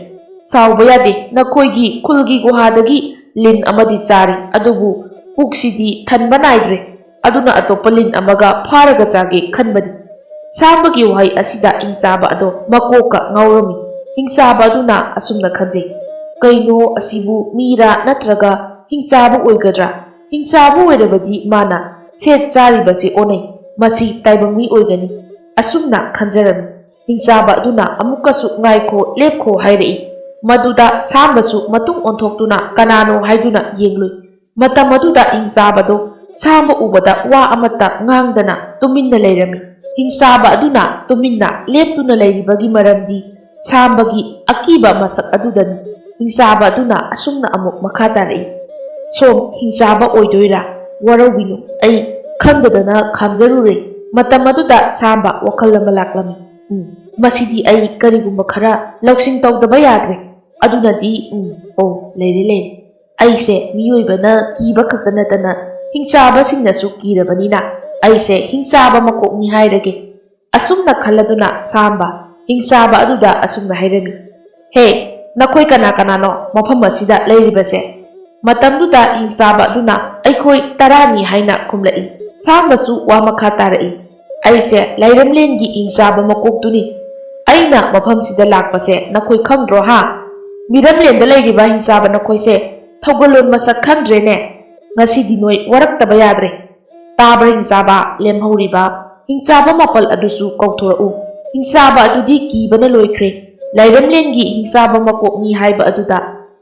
"ꯁꯥꯎꯕ ꯌꯥꯗꯦ, ꯅꯈꯣꯏꯒꯤ ꯈꯨꯜꯒꯤ ꯒꯨꯍꯥꯗꯒꯤ ꯂꯤꯟ ꯑꯃꯗꯤ ꯆꯥꯔꯤ, ꯑꯗꯨꯕꯨ ꯄꯨꯛꯁꯤꯗꯤ ꯊꯟꯕ ꯅꯥꯏꯗ꯭ꯔꯦ, ꯑꯗꯨꯅ ꯑꯇꯣꯞꯄ ꯂꯤꯟ ꯑꯃꯒ ꯐꯥꯔꯒ ꯆꯥꯒꯦ ꯈꯟꯕꯅꯤ꯫" ꯁꯥꯝꯕꯒꯤ ꯋꯥꯍꯩ ꯑꯁꯤꯗ ꯍꯤꯡꯆꯥꯕ ꯑꯗꯣ ꯃꯀꯣꯛꯀ ꯉꯥꯎꯔꯝꯃꯤ꯫ ꯍꯤꯡꯆꯥꯕ ꯑꯗꯨꯅ ꯑꯁꯨꯝꯅ ꯈꯟꯖꯩ, "ꯀꯩꯅꯣ, ꯑꯁꯤꯕꯨ ꯃꯤꯔꯥ ꯅꯠꯇ꯭ꯔꯒ ꯍꯤꯡꯆꯥꯕ ꯑꯣꯏꯒꯗ꯭ꯔꯥ? ꯍꯤꯡꯆꯥꯕ ꯑꯣꯏꯔꯕꯗꯤ ꯃꯥꯅ ꯁꯦꯠ ꯆꯥꯔꯤꯕꯁꯦ ꯑꯣꯟꯅꯩ꯫ ꯃꯁꯤ ꯇꯥꯏꯕꯪ ꯃꯤ ꯑꯣꯏꯒꯅꯤ꯫" ꯑꯁꯨꯝꯅ ꯈꯟꯖꯔꯝꯃꯤ꯫ ꯍꯤꯡꯆꯥꯕ ꯑꯗꯨꯅ ꯑꯃꯨꯛꯀꯁꯨ "ꯉꯥꯏꯈꯣ, ꯂꯦꯞꯈꯣ" ꯍꯥꯏꯔꯛꯏ꯫ ꯃꯗꯨꯗ ꯁꯥꯝꯕꯁꯨ ꯃꯇꯨꯡ ꯑꯣꯟꯊꯣꯛꯇꯨꯅ ꯀꯅꯥꯅꯣ ꯍꯥꯏꯗꯨꯅ ꯌꯦꯡꯂꯨꯏ꯫ ꯃꯇꯝ ꯑꯗꯨꯗ ꯍꯤꯡꯆꯥꯕꯗꯣ ꯁꯥꯝꯕ ꯎꯕꯗ ꯋꯥ ꯑꯃꯠꯇ ꯉꯥꯡꯗꯅ ꯇꯨꯃꯤꯟꯅ ꯂꯩꯔꯝꯃꯤ꯫ ꯍꯤꯡꯆꯥꯕ ꯑꯗꯨꯅ ꯇꯨꯃꯤꯟꯅ ꯂꯦꯞꯇꯨꯅ ꯂꯩꯔꯤꯕꯒꯤ ꯃꯔꯝꯗꯤ ꯁꯥꯝꯕꯒꯤ ꯑꯀꯤꯕ ꯃꯁꯛ ꯑꯗꯨꯗꯅꯤ꯫ ꯍꯤꯡꯆꯥꯕ ꯑꯗꯨꯅ ꯑꯁꯨꯝꯅ ꯑꯃꯨꯛ ꯃꯈꯥ ꯇꯥꯔꯛꯏ, "ꯁꯣꯝ ꯍꯤꯡꯆꯥꯕ ꯑꯣꯏꯗꯣꯏꯔꯥ? ꯋꯥꯔꯧꯕꯤꯅꯨ, ꯑꯩ ꯈꯪꯗꯗꯅ ꯈꯥꯝꯖꯔꯨꯔꯦ꯫" ꯃꯇꯝ ꯑꯗꯨꯗ ꯁꯥꯝꯕ ꯋꯥꯈꯜ ꯑꯃ ꯂꯥꯛꯂꯝꯃꯤ꯫ "ꯎꯝ, ꯃꯁꯤꯗꯤ ꯑꯩ ꯀꯔꯤꯒꯨꯝꯕ ꯈꯔ ꯂꯧꯁꯤꯡ ꯇꯧꯗꯕ ꯌꯥꯗ꯭ꯔꯦ꯫ ꯑꯗꯨꯅꯗꯤ, ꯎꯝ, ꯑꯣ, ꯂꯩꯔꯦ, ꯂꯩꯔꯦ꯫ ꯑꯩꯁꯦ ꯃꯤꯑꯣꯏꯕꯅ ꯀꯤꯕ ꯈꯛꯇ ꯅꯠꯇꯅ ꯍꯤꯡꯆꯥꯕꯁꯤꯡꯅꯁꯨ ꯀꯤꯔꯕꯅꯤꯅ ꯑꯩꯁꯦ ꯍꯤꯡꯆꯥꯕ ꯃꯀꯣꯛꯅꯤ ꯍꯥꯏꯔꯒꯦ꯫" ꯑꯁꯨꯝꯅ ꯈꯜꯂꯗꯨꯅ ꯁꯥꯝꯕ ꯍꯤꯡꯆꯥꯕ ꯑꯗꯨꯗ ꯑꯁꯨꯝꯅ ꯍꯥꯏꯔꯝꯃꯤ, "ꯍꯦ, ꯅꯈꯣꯏ ꯀꯅꯥ ꯀꯅꯥꯅꯣ ꯃꯐꯝ ꯑꯁꯤꯗ ꯂꯩꯔꯤꯕꯁꯦ?" ꯃꯇꯝꯗꯨꯗ ꯍꯤꯡꯆꯥꯕ ꯑꯗꯨꯅ "ꯑꯩꯈꯣꯏ ꯇꯔꯥꯅꯤ" ꯍꯥꯏꯅ ꯈꯨꯝꯂꯛꯏ꯫ ꯁꯥꯝꯕꯁꯨ ꯋꯥ ꯃꯈꯥ ꯇꯥꯔꯛꯏ, "ꯑꯩꯁꯦ ꯂꯩꯔꯝꯂꯦꯟꯒꯤ ꯍꯤꯡꯆꯥꯕ ꯃꯀꯣꯛꯇꯨꯅꯤ꯫ ꯑꯩꯅ ꯃꯐꯝꯁꯤꯗ ꯂꯥꯛꯄꯁꯦ ꯅꯈꯣꯏ ꯈꯪꯗ꯭ꯔꯣ ꯍꯥ? ꯃꯤꯔꯝꯂꯦꯟꯗ ꯂꯩꯔꯤꯕ ꯍꯤꯡꯆꯥꯕ ꯅꯈꯣꯏꯁꯦ ꯊꯧꯒꯜꯂꯣꯟ ꯃꯁꯛ ꯈꯪꯗ꯭ꯔꯦꯅꯦ꯫ ꯉꯁꯤꯗꯤ ꯅꯣꯏ ꯋꯥꯔꯛꯇꯕ ꯌꯥꯗ꯭ꯔꯦ꯫ ꯇꯥꯕ꯭ꯔꯥ ꯍꯤꯡꯆꯥꯕ? ꯂꯦꯝꯍꯧꯔꯤꯕ ꯍꯤꯡꯆꯥꯕ ꯃꯥꯄꯜ ꯑꯗꯨꯁꯨ ꯀꯧꯊꯣꯔꯛꯎ꯫ ꯍꯤꯡꯆꯥꯕ ꯑꯗꯨꯗꯤ ꯀꯤꯕꯅ ꯂꯣꯏꯈ꯭ꯔꯦ꯫ ꯂꯩꯔꯝꯂꯦꯟꯒꯤ ꯍꯤꯡꯆꯥꯕ ꯃꯀꯣꯛꯅꯤ" ꯍꯥꯏꯕ ꯑꯗꯨꯗ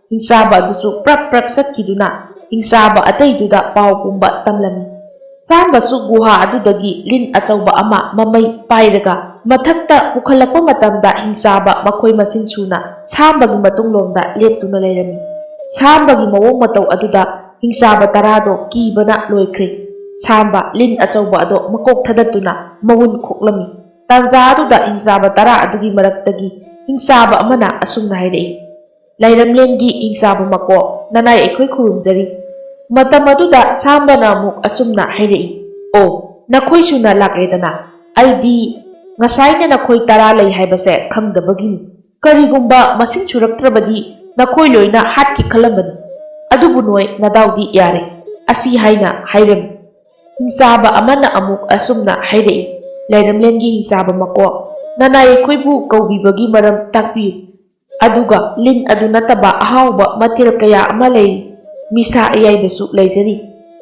ꯍꯤꯡꯆꯥꯕ ꯑꯗꯨꯁꯨ ꯄ꯭ꯔꯞ ꯄ꯭ꯔꯞ ꯆꯠꯈꯤꯗꯨꯅ ꯍꯤꯡꯆꯥꯕ ꯑꯇꯩꯗꯨꯗ ꯄꯥꯎ ꯄꯨꯝꯕ ꯇꯝꯂꯝꯃꯤ꯫ ꯁꯥꯝꯕꯁꯨ ꯒꯨꯍꯥ ꯑꯗꯨꯗꯒꯤ ꯂꯤꯟ ꯑꯆꯧꯕ ꯑꯃ ꯃꯃꯩ ꯄꯥꯏꯔꯒ ꯃꯊꯛꯇ ꯄꯨꯈꯠꯂꯛꯄ ꯃꯇꯝꯗ ꯍꯤꯡꯆꯥꯕ ꯃꯈꯣꯏ ꯃꯁꯤꯡ ꯁꯨꯅ ꯁꯥꯝꯕꯒꯤ ꯃꯇꯨꯡꯂꯣꯝꯗ ꯂꯦꯞꯇꯨꯅ ꯂꯩꯔꯝꯃꯤ꯫ ꯁꯥꯝꯕꯒꯤ ꯃꯑꯣꯡ ꯃꯇꯧ ꯑꯗꯨꯗ ꯍꯤꯡꯆꯥꯕ ꯇꯔꯥꯗꯣ ꯀꯤꯕꯅ ꯂꯣꯏꯈ꯭ꯔꯦ꯫ ꯁꯥꯝꯕ ꯂꯤꯟ ꯑꯆꯧꯕ ꯑꯗꯣ ꯃꯀꯣꯛ ꯊꯗꯠꯇꯨꯅ ꯃꯋꯨꯟ ꯈꯣꯛꯂꯝꯃꯤ꯫ ꯇꯥꯟꯖꯥ ꯑꯗꯨꯗ ꯍꯤꯡꯆꯥꯕ ꯇꯔꯥ ꯑꯗꯨꯒꯤ ꯃꯔꯛꯇꯒꯤ ꯍꯤꯡꯆꯥꯕ ꯑꯃꯅ ꯑꯁꯨꯝꯅ ꯍꯥꯏꯔꯛꯏ, "ꯂꯩꯔꯝꯂꯦꯟꯒꯤ ꯍꯤꯡꯆꯥꯕ ꯃꯀꯣꯛ, ꯅꯅꯥꯏ ꯑꯩꯈꯣꯏ ꯈꯨꯔꯨꯝꯖꯔꯤ꯫" ꯃꯇꯝ ꯑꯗꯨꯗ ꯁꯥꯝꯕꯅ ꯑꯃꯨꯛ ꯑꯆꯨꯝꯅ ꯍꯥꯏꯔꯛꯏ, "ꯑꯣ, ꯅꯈꯣꯏ ꯁꯨꯅ ꯂꯥꯛꯂꯦꯗꯅ꯫ ꯑꯩꯗꯤ ꯉꯁꯥꯏꯅ ꯅꯈꯣꯏ ꯇꯔꯥ ꯂꯩ ꯍꯥꯏꯕꯁꯦ ꯈꯪꯗꯕꯒꯤꯅꯤ꯫ ꯀꯔꯤꯒꯨꯝꯕ ꯃꯁꯤꯡ ꯁꯨꯔꯛꯇ꯭ꯔꯕꯗꯤ ꯅꯈꯣꯏ ꯂꯣꯏꯅ ꯍꯥꯠꯀꯦ ꯈꯜꯂꯝꯕꯅꯤ꯫ ꯑꯗꯨꯕꯨ ꯅꯣꯏ ꯅꯗꯥꯎꯗꯤ ꯌꯥꯔꯦ꯫" ꯑꯁꯤ ꯍꯥꯏꯅ ꯍꯥꯏꯔꯝꯃꯤ꯫ ꯍꯤꯡꯆꯥꯕ ꯑꯃꯅ ꯑꯃꯨꯛ ꯑꯁꯨꯝꯅ ꯍꯥꯏꯔꯛꯏ, "ꯂꯩꯔꯝꯂꯦꯟꯒꯤ ꯍꯤꯡꯆꯥꯕ ꯃꯀꯣꯛ, ꯅꯅꯥꯏ ꯑꯩꯈꯣꯏꯕꯨ ꯀꯧꯕꯤꯕꯒꯤ ꯃꯔꯝ ꯇꯥꯛꯄꯤꯌꯨ꯫ ꯑꯗꯨꯒ ꯂꯤꯟ ꯑꯗꯨ ꯅꯠꯇꯕ ꯑꯍꯥꯎꯕ ꯃꯊꯦꯜ ꯀꯌꯥ ꯑꯃ ꯂꯩꯔꯤ꯫ ꯃꯤꯁꯥ ꯑꯌꯥꯏꯕꯁꯨ ꯂꯩꯖꯔꯤ꯫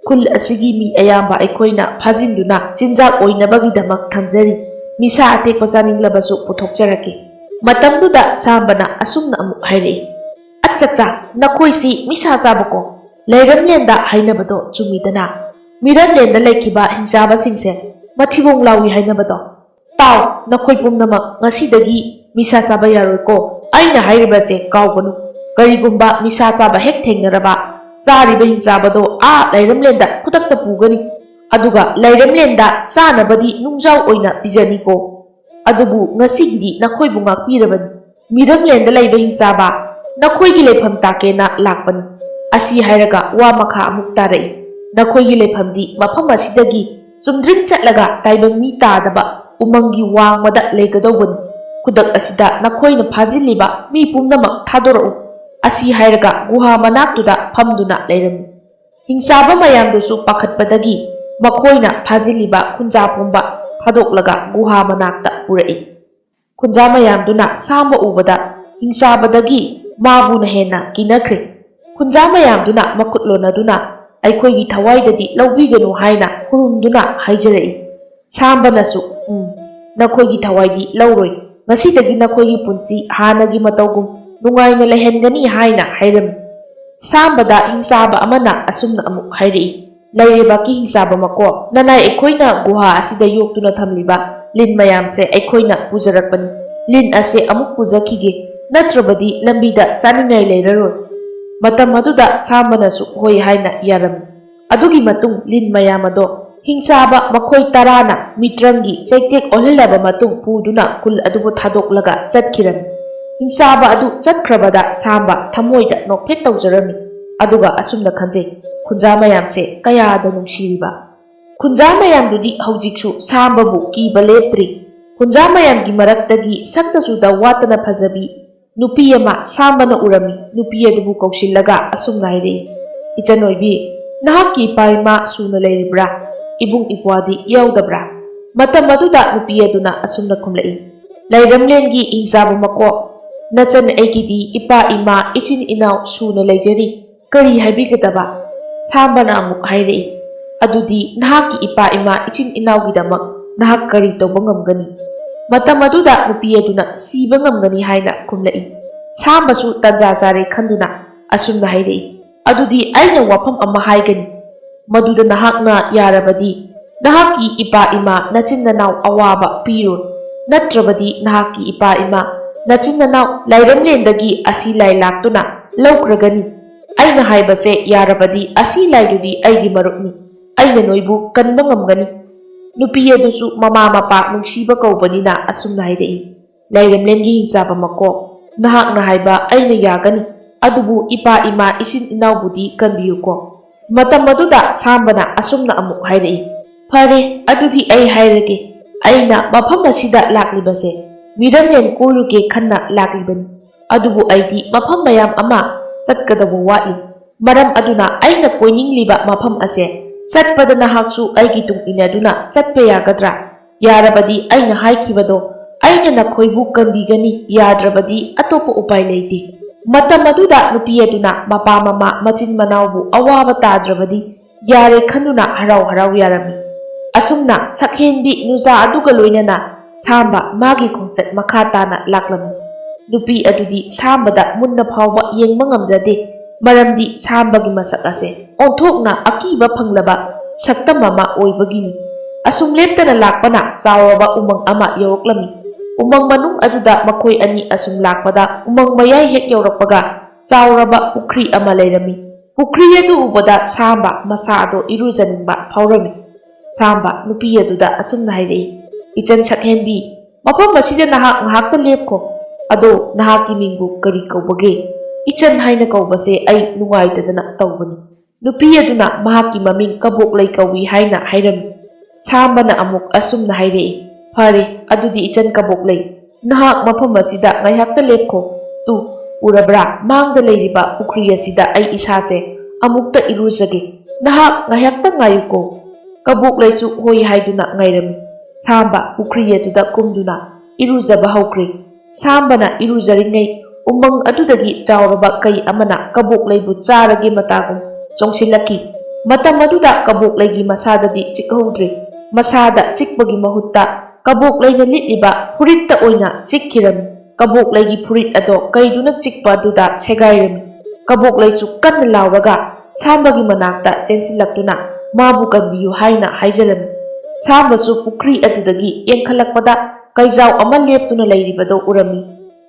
ꯈꯨꯜ ꯑꯁꯤꯒꯤ ꯃꯤ ꯑꯌꯥꯝꯕ ꯑꯩꯈꯣꯏꯅ ꯐꯥꯖꯤꯟꯗꯨꯅ ꯆꯤꯟꯖꯥꯛ ꯑꯣꯏꯅꯕꯒꯤꯗꯃꯛ ꯊꯝꯖꯔꯤ꯫ ꯃꯤꯁꯥ ꯑꯇꯦꯛꯄ ꯆꯥꯅꯤꯡꯂꯕꯁꯨ ꯄꯨꯊꯣꯛꯆꯔꯛꯀꯦ꯫ ꯃꯇꯝꯗꯨꯗ ꯁꯥꯝꯕꯅ ꯑꯁꯨꯝꯅ ꯑꯃꯨꯛ ꯍꯥꯏꯔꯛꯏ, "ꯑꯠꯆꯥ ꯆꯥ, ꯅꯈꯣꯏꯁꯤ ꯃꯤꯁꯥ ꯆꯥꯕꯀꯣ? ꯂꯩꯔꯝꯂꯦꯟꯗ ꯍꯥꯏꯅꯕꯗꯣ ꯆꯨꯝꯃꯤꯗꯅ? ꯃꯤꯔꯝꯂꯦꯟꯗ ꯂꯩꯈꯤꯕ ꯍꯤꯡꯆꯥꯕꯁꯤꯡꯁꯦ ꯃꯊꯤꯕꯣꯡ ꯂꯥꯎꯏ ꯍꯥꯏꯅꯕꯗꯣ꯫ ꯇꯥꯎ, ꯅꯈꯣꯏ ꯄꯨꯝꯅꯃꯛ ꯉꯁꯤꯗꯒꯤ ꯃꯤꯁꯥ ꯆꯥꯕ ꯌꯥꯔꯣꯏꯀꯣ꯫ ꯑꯩꯅ ꯍꯥꯏꯔꯤꯕꯁꯦ ꯀꯥꯎꯒꯅꯨ꯫ ꯀꯔꯤꯒꯨꯝꯕ ꯃꯤꯁꯥ ꯆꯥꯕ ꯍꯦꯛ ꯊꯦꯡꯅꯔꯕ, ꯆꯥꯔꯤꯕ ꯍꯤꯡꯆꯥꯕꯗꯣ ꯑꯥ ꯂꯩꯔꯝꯂꯦꯟꯗ ꯈꯨꯗꯛꯇ ꯄꯨꯒꯅꯤ꯫ ꯑꯗꯨꯒ ꯂꯩꯔꯝꯂꯦꯟꯗ ꯆꯥꯅꯕꯗꯤ ꯅꯨꯡꯖꯥꯎ ꯑꯣꯏꯅ ꯄꯤꯖꯅꯤꯀꯣ꯫ ꯑꯗꯨꯕꯨ ꯉꯁꯤꯒꯤꯗꯤ ꯅꯈꯣꯏꯕꯨ ꯉꯥꯛꯄꯤꯔꯕꯅꯤ꯫ ꯃꯤꯔꯝꯂꯦꯟꯗ ꯂꯩꯕ ꯍꯤꯡꯆꯥꯕ, ꯅꯈꯣꯏꯒꯤ ꯂꯩꯐꯝ ꯇꯥꯛꯀꯦꯅ ꯂꯥꯛꯄꯅꯤ꯫" ꯑꯁꯤ ꯍꯥꯏꯔꯒ ꯋꯥ ꯃꯈꯥ ꯑꯃꯨꯛ ꯇꯥꯔꯛꯏ, "ꯅꯈꯣꯏꯒꯤ ꯂꯩꯐꯝꯗꯤ ꯃꯐꯝ ꯑꯁꯤꯗꯒꯤ ꯆꯨꯝꯗ꯭ꯔꯤꯡ ꯆꯠꯂꯒ ꯇꯥꯏꯕꯪ ꯃꯤ ꯇꯥꯗꯕ ꯎꯃꯪꯒꯤ ꯋꯥꯡꯃꯗ ꯂꯩꯒꯗꯧꯕꯅꯤ꯫ ꯈꯨꯗꯛ ꯑꯁꯤꯗ ꯅꯈꯣꯏꯅ ꯐꯥꯖꯤꯜꯂꯤꯕ ꯃꯤ ꯄꯨꯝꯅꯃꯛ ꯊꯥꯗꯣꯔꯛꯎ꯫" ꯑꯁꯤ ꯍꯥꯏꯔꯒ ꯒꯨꯍꯥ ꯃꯅꯥꯛꯇꯨꯗ ꯐꯝꯗꯨꯅ ꯂꯩꯔꯝꯃꯤ꯫ ꯍꯤꯡꯆꯥꯕ ꯃꯌꯥꯝꯗꯨꯁꯨ ꯄꯥꯈꯠꯄꯗꯒꯤ ꯃꯈꯣꯏꯅ ꯐꯥꯖꯤꯜꯂꯤꯕ ꯈꯨꯟꯖꯥ ꯄꯨꯝꯕ ꯊꯥꯗꯣꯛꯂꯒ ꯒꯨꯍꯥ ꯃꯅꯥꯛꯇ ꯄꯨꯔꯛꯏ꯫ ꯈꯨꯟꯖꯥ ꯃꯌꯥꯝꯗꯨꯅ ꯁꯥꯝꯕ ꯎꯕꯗ ꯍꯤꯡꯆꯥꯕꯗꯒꯤ ꯃꯥꯕꯨꯅ ꯍꯦꯟꯅ ꯀꯤꯅꯈ꯭ꯔꯦ꯫ ꯈꯨꯟꯖꯥ ꯃꯌꯥꯝꯗꯨꯅ ꯃꯈꯨꯠ ꯂꯣꯟꯅꯗꯨꯅ, "ꯑꯩꯈꯣꯏꯒꯤ ꯊꯋꯥꯏꯗꯗꯤ ꯂꯧꯕꯤꯒꯅꯨ" ꯍꯥꯏꯅ ꯈꯨꯔꯨꯝꯗꯨꯅ ꯍꯥꯏꯖꯔꯛꯏ꯫ ꯁꯥꯝꯕꯅꯁꯨ, "ꯎꯝ, ꯅꯈꯣꯏꯒꯤ ꯊꯋꯥꯏꯗꯤ ꯂꯧꯔꯣꯏ꯫ ꯉꯁꯤꯗꯒꯤ ꯅꯈꯣꯏꯒꯤ ꯄꯨꯟꯁꯤ ꯍꯥꯟꯅꯒꯤ ꯃꯇꯧꯒꯨꯝ ꯅꯨꯡꯉꯥꯏꯅ ꯂꯩꯍꯟꯒꯅꯤ" ꯍꯥꯏꯅ ꯍꯥꯏꯔꯝꯃꯤ꯫ ꯁꯥꯝꯕꯗ ꯍꯤꯡꯆꯥꯕ ꯑꯃꯅ ꯑꯁꯨꯝꯅ ꯑꯃꯨꯛ ꯍꯥꯏꯔꯛꯏ, "ꯂꯩꯔꯤꯕ ꯀꯤ ꯍꯤꯡꯆꯥꯕ ꯃꯀꯣꯛ, ꯅꯅꯥꯏ ꯑꯩꯈꯣꯏꯅ ꯒꯨꯍꯥ ꯑꯁꯤꯗ ꯌꯣꯛꯇꯨꯅ ꯊꯝꯂꯤꯕ ꯂꯤꯟ ꯃꯌꯥꯝꯁꯦ ꯑꯩꯈꯣꯏꯅ ꯄꯨꯖꯔꯛꯄꯅꯤ꯫ ꯂꯤꯟ ꯑꯁꯦ ꯑꯃꯨꯛ ꯄꯨꯖꯈꯤꯒꯦ, ꯅꯠꯇ꯭ꯔꯕꯗꯤ ꯂꯝꯕꯤꯗ ꯆꯥꯅꯤꯡꯉꯥꯏ ꯂꯩꯔꯔꯣꯏ꯫" ꯃꯇꯝ ꯑꯗꯨꯗ ꯁꯥꯝꯕꯅꯁꯨ ꯍꯣꯏ ꯍꯥꯏꯅ ꯌꯥꯔꯝꯃꯤ꯫ ꯑꯗꯨꯒꯤ ꯃꯇꯨꯡ ꯂꯤꯟ ꯃꯌꯥꯝ ꯑꯗꯣ ꯍꯤꯡꯆꯥꯕ ꯃꯈꯣꯏ ꯇꯔꯥꯅ ꯃꯤꯇ꯭ꯔꯪꯒꯤ ꯆꯩꯇꯦꯛ ꯑꯣꯜꯍꯜꯂꯕ ꯃꯇꯨꯡ ꯄꯨꯗꯨꯅ ꯈꯨꯜ ꯑꯗꯨꯕꯨ ꯊꯥꯗꯣꯛꯂꯒ ꯆꯠꯈꯤꯔꯝꯃꯤ꯫ ꯍꯤꯡꯆꯥꯕ ꯑꯗꯨ ꯆꯠꯈ꯭ꯔꯕꯗ ꯁꯥꯝꯕ ꯊꯃꯣꯏꯗ ꯅꯣꯛꯐꯦꯠ ꯇꯧꯖꯔꯝꯃꯤ꯫ ꯑꯗꯨꯒ ꯑꯁꯨꯝꯅ ꯈꯟꯖꯩ, "ꯈꯨꯟꯖꯥ ꯃꯌꯥꯝꯁꯦ ꯀꯌꯥꯗ ꯅꯨꯡꯁꯤꯔꯤꯕ!" ꯈꯨꯟꯖꯥ ꯃꯌꯥꯝꯗꯨꯗꯤ ꯍꯧꯖꯤꯛꯁꯨ ꯁꯥꯝꯕꯕꯨ ꯀꯤꯕ ꯂꯦꯞꯇ꯭ꯔꯤ꯫ ꯈꯨꯟꯖꯥ ꯃꯌꯥꯝꯒꯤ ꯃꯔꯛꯇꯒꯤ ꯁꯛꯇ ꯆꯨꯗ ꯋꯥꯠꯇꯅ ꯐꯖꯕꯤ ꯅꯨꯄꯤ ꯑꯃ ꯁꯥꯝꯕꯅ ꯎꯔꯝꯃꯤ꯫ ꯅꯨꯄꯤ ꯑꯗꯨꯕꯨ ꯀꯧꯁꯤꯜꯂꯒ ꯑꯁꯨꯝꯅ ꯍꯥꯏꯔꯛꯏ, "ꯏꯆꯟ ꯑꯣꯏꯕꯤ, ꯅꯍꯥꯛꯀꯤ ꯏꯄꯥ ꯏꯃꯥ ꯁꯨꯅ ꯂꯩꯔꯤꯕ꯭ꯔꯥ? ꯏꯕꯨꯡ ꯏꯄ꯭ꯋꯥꯗꯤ ꯌꯥꯎꯗꯕ꯭ꯔꯥ?" ꯃꯇꯝ ꯑꯗꯨꯗ ꯅꯨꯄꯤ ꯑꯗꯨꯅ ꯑꯁꯨꯝꯅ ꯈꯨꯝꯂꯛꯏ, "ꯂꯩꯔꯝꯂꯦꯟꯒꯤ ꯍꯤꯡꯆꯥꯕ ꯃꯀꯣꯛ, ꯅꯆꯟ ꯑꯩꯒꯤꯗꯤ ꯏꯄꯥ ꯏꯃꯥ ꯏꯆꯤꯟ ꯏꯅꯥꯎ ꯁꯨꯅ ꯂꯩꯖꯔꯤ꯫ ꯀꯔꯤ ꯍꯥꯏꯕꯤꯒꯗꯕ?" ꯁꯥꯝꯕꯅ ꯑꯃꯨꯛ ꯍꯥꯏꯔꯛꯏ, "ꯑꯗꯨꯗꯤ ꯅꯍꯥꯛꯀꯤ ꯏꯄꯥ ꯏꯃꯥ ꯏꯆꯤꯟ ꯏꯅꯥꯎꯒꯤꯗꯃꯛ ꯅꯍꯥꯛ ꯀꯔꯤ ꯇꯧꯕ ꯉꯝꯒꯅꯤ?" ꯃꯇꯝ ꯑꯗꯨꯗ ꯅꯨꯄꯤ ꯑꯗꯨꯅ ꯁꯤꯕ ꯉꯝꯒꯅꯤ ꯍꯥꯏꯅ ꯈꯨꯝꯂꯛꯏ꯫ ꯁꯥꯝꯕꯁꯨ ꯇꯟꯖꯥ ꯆꯥꯔꯦ ꯈꯟꯗꯨꯅ ꯑꯁꯨꯝꯅ ꯍꯥꯏꯔꯛꯏ, "ꯑꯗꯨꯗꯤ ꯑꯩꯅ ꯋꯥꯐꯝ ꯑꯃ ꯍꯥꯏꯒꯅꯤ꯫ ꯃꯗꯨꯗ ꯅꯍꯥꯛꯅ ꯌꯥꯔꯕꯗꯤ ꯅꯍꯥꯛꯀꯤ ꯏꯄꯥ ꯏꯃꯥ, ꯅꯆꯤꯟ ꯅꯅꯥꯎ ꯑꯋꯥꯕ ꯄꯤꯔꯣꯏ꯫ ꯅꯠꯇ꯭ꯔꯕꯗꯤ ꯅꯍꯥꯛꯀꯤ ꯏꯄꯥ ꯏꯃꯥ, ꯅꯆꯤꯟ ꯅꯅꯥꯎ ꯂꯥꯏꯔꯝꯂꯦꯟꯗꯒꯤ ꯑꯁꯤ ꯂꯥꯏ ꯂꯥꯛꯇꯨꯅ ꯂꯧꯈ꯭ꯔꯒꯅꯤ꯫ ꯑꯩꯅ ꯍꯥꯏꯕꯁꯦ ꯌꯥꯔꯕꯗꯤ ꯑꯁꯤ ꯂꯥꯏꯗꯨꯗꯤ ꯑꯩꯒꯤ ꯃꯔꯨꯞꯅꯤ꯫ ꯑꯩꯅ ꯅꯣꯏꯕꯨ ꯀꯟꯕ ꯉꯝꯒꯅꯤ꯫" ꯅꯨꯄꯤ ꯑꯗꯨꯁꯨ ꯃꯃꯥ ꯃꯄꯥ ꯅꯨꯡꯁꯤꯕ ꯀꯧꯕꯅꯤꯅ ꯑꯁꯨꯝꯅ ꯍꯥꯏꯔꯛꯏ, "ꯂꯥꯏꯔꯦꯝꯂꯦꯟꯒꯤ ꯍꯤꯡꯆꯥꯕ ꯃꯀꯣꯛ, ꯅꯍꯥꯛꯅ ꯍꯥꯏꯕ ꯑꯩꯅ ꯌꯥꯒꯅꯤ, ꯑꯗꯨꯕꯨ ꯏꯄꯥ ꯏꯃꯥ ꯏꯆꯤꯟ ꯏꯅꯥꯎꯕꯨꯗꯤ ꯀꯟꯕꯤꯌꯨꯀꯣ꯫" ꯃꯇꯝ ꯑꯗꯨꯗ ꯁꯥꯝꯕꯅ ꯑꯁꯨꯝꯅ ꯑꯃꯨꯛ ꯍꯥꯏꯔꯛꯏ, "ꯐꯔꯦ, ꯑꯗꯨꯗꯤ ꯑꯩ ꯍꯥꯏꯔꯒꯦ, ꯑꯩꯅ ꯃꯐꯝ ꯑꯁꯤꯗ ꯂꯥꯛꯂꯤꯕꯁꯦ ꯃꯤꯔꯝꯂꯦꯟ ꯀꯣꯏꯔꯨꯒꯦ ꯈꯟꯅ ꯂꯥꯛꯂꯤꯕꯅꯤ꯫ ꯑꯗꯨꯕꯨ ꯑꯩꯗꯤ ꯃꯐꯝ ꯃꯌꯥꯝ ꯑꯃ ꯆꯠꯀꯗꯕ ꯋꯥꯠꯂꯤ꯫ ꯃꯔꯝ ꯑꯗꯨꯅ ꯑꯩꯅ ꯀꯣꯏꯅꯤꯡꯂꯤꯕ ꯃꯐꯝ ꯑꯁꯦ ꯆꯠꯄꯗ ꯅꯍꯥꯛꯁꯨ ꯑꯩꯒꯤ ꯇꯨꯡ ꯏꯟꯅꯗꯨꯅ ꯆꯠꯄ ꯌꯥꯒꯗ꯭ꯔꯥ? ꯌꯥꯔꯕꯗꯤ ꯑꯩꯅ ꯍꯥꯏꯈꯤꯕꯗꯣ ꯑꯩꯅ ꯅꯈꯣꯏꯕꯨ ꯀꯟꯕꯤꯒꯅꯤ, ꯌꯥꯗ꯭ꯔꯕꯗꯤ ꯑꯇꯣꯞꯄ ꯎꯄꯥꯏ ꯂꯩꯇꯦ꯫" ꯃꯇꯝ ꯑꯗꯨꯗ ꯅꯨꯄꯤ ꯑꯗꯨꯅ ꯃꯄꯥ ꯃꯃꯥ ꯃꯆꯤꯟ ꯃꯅꯥꯎꯕꯨ ꯑꯋꯥꯕ ꯇꯥꯗ꯭ꯔꯕꯗꯤ ꯌꯥꯔꯦ ꯈꯟꯗꯨꯅ ꯍꯔꯥꯎ ꯍꯔꯥꯎ ꯌꯥꯔꯝꯃꯤ꯫ ꯑꯁꯨꯝꯅ ꯁꯛꯍꯦꯟꯕꯤ ꯅꯨꯖꯥ ꯑꯗꯨꯒ ꯂꯣꯏꯅꯅ ꯁꯥꯝꯕ ꯃꯥꯒꯤ ꯈꯣꯡꯆꯠ ꯃꯈꯥ ꯇꯥꯅ ꯂꯥꯛꯂꯝꯃꯤ꯫ ꯅꯨꯄꯤ ꯑꯗꯨꯗꯤ ꯁꯥꯝꯕꯗ ꯃꯨꯟꯅ ꯐꯥꯎꯕ ꯌꯦꯡꯕ ꯉꯝꯖꯗꯦ, ꯃꯔꯝꯗꯤ ꯁꯥꯝꯕꯒꯤ ꯃꯁꯛ ꯑꯁꯦ ꯑꯣꯟꯊꯣꯛꯅ ꯑꯀꯤꯕ ꯐꯪꯂꯕ ꯁꯛꯇꯝ ꯑꯃ ꯑꯣꯏꯕꯒꯤꯅꯤ꯫ ꯑꯁꯨꯝ ꯂꯦꯞꯇꯅ ꯂꯥꯛꯄꯅ ꯆꯥꯎꯔꯕ ꯎꯃꯪ ꯑꯃ ꯌꯧꯔꯛꯂꯝꯃꯤ꯫ ꯎꯃꯪ ꯃꯅꯨꯡ ꯑꯗꯨꯗ ꯃꯈꯣꯏ ꯑꯅꯤ ꯑꯁꯨꯝ ꯂꯥꯛꯄꯗ ꯎꯃꯪ ꯃꯌꯥꯏ ꯍꯦꯛ ꯌꯧꯔꯛꯄꯒ ꯆꯥꯎꯔꯕ ꯄꯨꯈ꯭ꯔꯤ ꯑꯃ ꯂꯩꯔꯝꯃꯤ꯫ ꯄꯨꯈ꯭ꯔꯤ ꯑꯗꯨ ꯎꯕꯗ ꯁꯥꯝꯕ ꯃꯁꯥ ꯑꯗꯣ ꯏꯔꯨꯖꯅꯤꯡꯕ ꯐꯥꯎꯔꯝꯃꯤ꯫ ꯁꯥꯝꯕ ꯅꯨꯄꯤ ꯑꯗꯨꯗ ꯑꯁꯨꯝꯅ ꯍꯥꯏꯔꯛꯏ, "ꯏꯆꯟ ꯁꯛꯍꯦꯟꯕꯤ, ꯃꯐꯝ ꯑꯁꯤꯗ ꯅꯍꯥꯛ ꯉꯥꯏꯍꯥꯛꯇ ꯂꯦꯞꯈꯣ꯫ ꯑꯗꯣ ꯅꯍꯥꯛꯀꯤ ꯃꯤꯡꯕꯨ ꯀꯔꯤ ꯀꯧꯕꯒꯦ?" "ꯏꯆꯟ ꯍꯥꯏꯅ ꯀꯧꯕꯁꯦ ꯑꯩ ꯅꯨꯡꯉꯥꯏꯇꯗꯅ ꯇꯧꯕꯅꯤ꯫" ꯅꯨꯄꯤ ꯑꯗꯨꯅ ꯃꯍꯥꯛꯀꯤ ꯃꯃꯤꯡ ꯀꯕꯣꯛꯂꯩ ꯀꯧꯏ ꯍꯥꯏꯅ ꯍꯥꯏꯔꯝꯃꯤ꯫ ꯁꯥꯝꯕꯅ ꯑꯃꯨꯛ ꯑꯁꯨꯝꯅ ꯍꯥꯏꯔꯛꯏ, "ꯐꯔꯦ, ꯑꯗꯨꯗꯤ ꯏꯆꯟ ꯀꯕꯣꯛꯂꯩ, ꯅꯍꯥꯛ ꯃꯐꯝ ꯑꯁꯤꯗ ꯉꯥꯏꯍꯥꯛꯇ ꯂꯦꯞꯈꯣ꯫ ꯇꯨ, ꯎꯔꯕ꯭ꯔꯥ? ꯃꯥꯡꯗ ꯂꯩꯔꯤꯕ ꯄꯨꯈ꯭ꯔꯤ ꯑꯁꯤꯗ ꯑꯩ ꯏꯁꯥꯁꯦ ꯑꯃꯨꯛꯇ ꯏꯔꯨꯖꯒꯦ꯫ ꯅꯍꯥꯛ ꯉꯥꯏꯍꯥꯛꯇ ꯉꯥꯏꯌꯨꯀꯣ꯫" ꯀꯕꯣꯛꯂꯩꯁꯨ ꯍꯣꯏ ꯍꯥꯏꯗꯨꯅ ꯉꯥꯏꯔꯝꯃꯤ꯫ ꯁꯥꯝꯕ ꯄꯨꯈ꯭ꯔꯤ ꯑꯗꯨꯗ ꯀꯨꯝꯗꯨꯅ ꯏꯔꯨꯖꯕ ꯍꯧꯈ꯭ꯔꯦ꯫ ꯁꯥꯝꯕꯅ ꯏꯔꯨꯖꯔꯤꯉꯩ ꯎꯃꯪ ꯑꯗꯨꯗꯒꯤ ꯆꯥꯎꯔꯕ ꯀꯩ ꯑꯃꯅ ꯀꯕꯣꯛꯂꯩꯕꯨ ꯆꯥꯔꯒꯦ ꯃꯇꯥꯒꯨꯝ ꯆꯣꯡꯁꯤꯜꯂꯛꯈꯤ꯫ ꯃꯇꯝ ꯑꯗꯨꯗ ꯀꯕꯣꯛꯂꯩꯒꯤ ꯃꯁꯥꯗꯗꯤ ꯆꯤꯛꯍꯧꯗ꯭ꯔꯦ꯫ ꯃꯁꯥꯗ ꯆꯤꯛꯄꯒꯤ ꯃꯍꯨꯠꯇ ꯀꯕꯣꯛꯂꯩꯅ ꯂꯤꯠꯂꯤꯕ ꯐꯨꯔꯤꯠꯇ ꯑꯣꯏꯅ ꯆꯤꯛꯈꯤꯔꯝꯃꯤ꯫ ꯀꯕꯣꯛꯂꯩꯒꯤ ꯐꯨꯔꯤꯠ ꯑꯗꯣ ꯀꯩꯗꯨꯅ ꯆꯤꯛꯄ ꯑꯗꯨꯗ ꯁꯦꯒꯥꯏꯔꯝꯃꯤ꯫ ꯀꯕꯣꯛꯂꯩꯁꯨ ꯀꯟꯅ ꯂꯥꯎꯔꯒ ꯁꯥꯝꯕꯒꯤ ꯃꯅꯥꯛꯇ ꯆꯦꯟꯁꯤꯜꯂꯛꯇꯨꯅ ꯃꯥꯕꯨ ꯀꯟꯕꯤꯌꯨ ꯍꯥꯏꯅ ꯍꯥꯏꯖꯔꯝꯃꯤ꯫ ꯁꯥꯝꯕꯁꯨ ꯄꯨꯈ꯭ꯔꯤ ꯑꯗꯨꯗꯒꯤ ꯌꯦꯡꯈꯠꯂꯛꯄꯗ ꯀꯩꯖꯥꯎ ꯑꯃ ꯂꯦꯞꯇꯨꯅ ꯂꯩꯔꯤꯕꯗꯣ ꯎꯔꯝꯃꯤ꯫